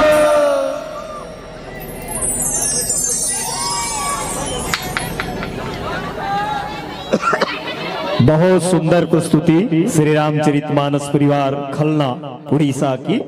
बहुत सुंदर प्रस्तुति श्री रामचरित मानस परिवार खलना उड़ीसा की।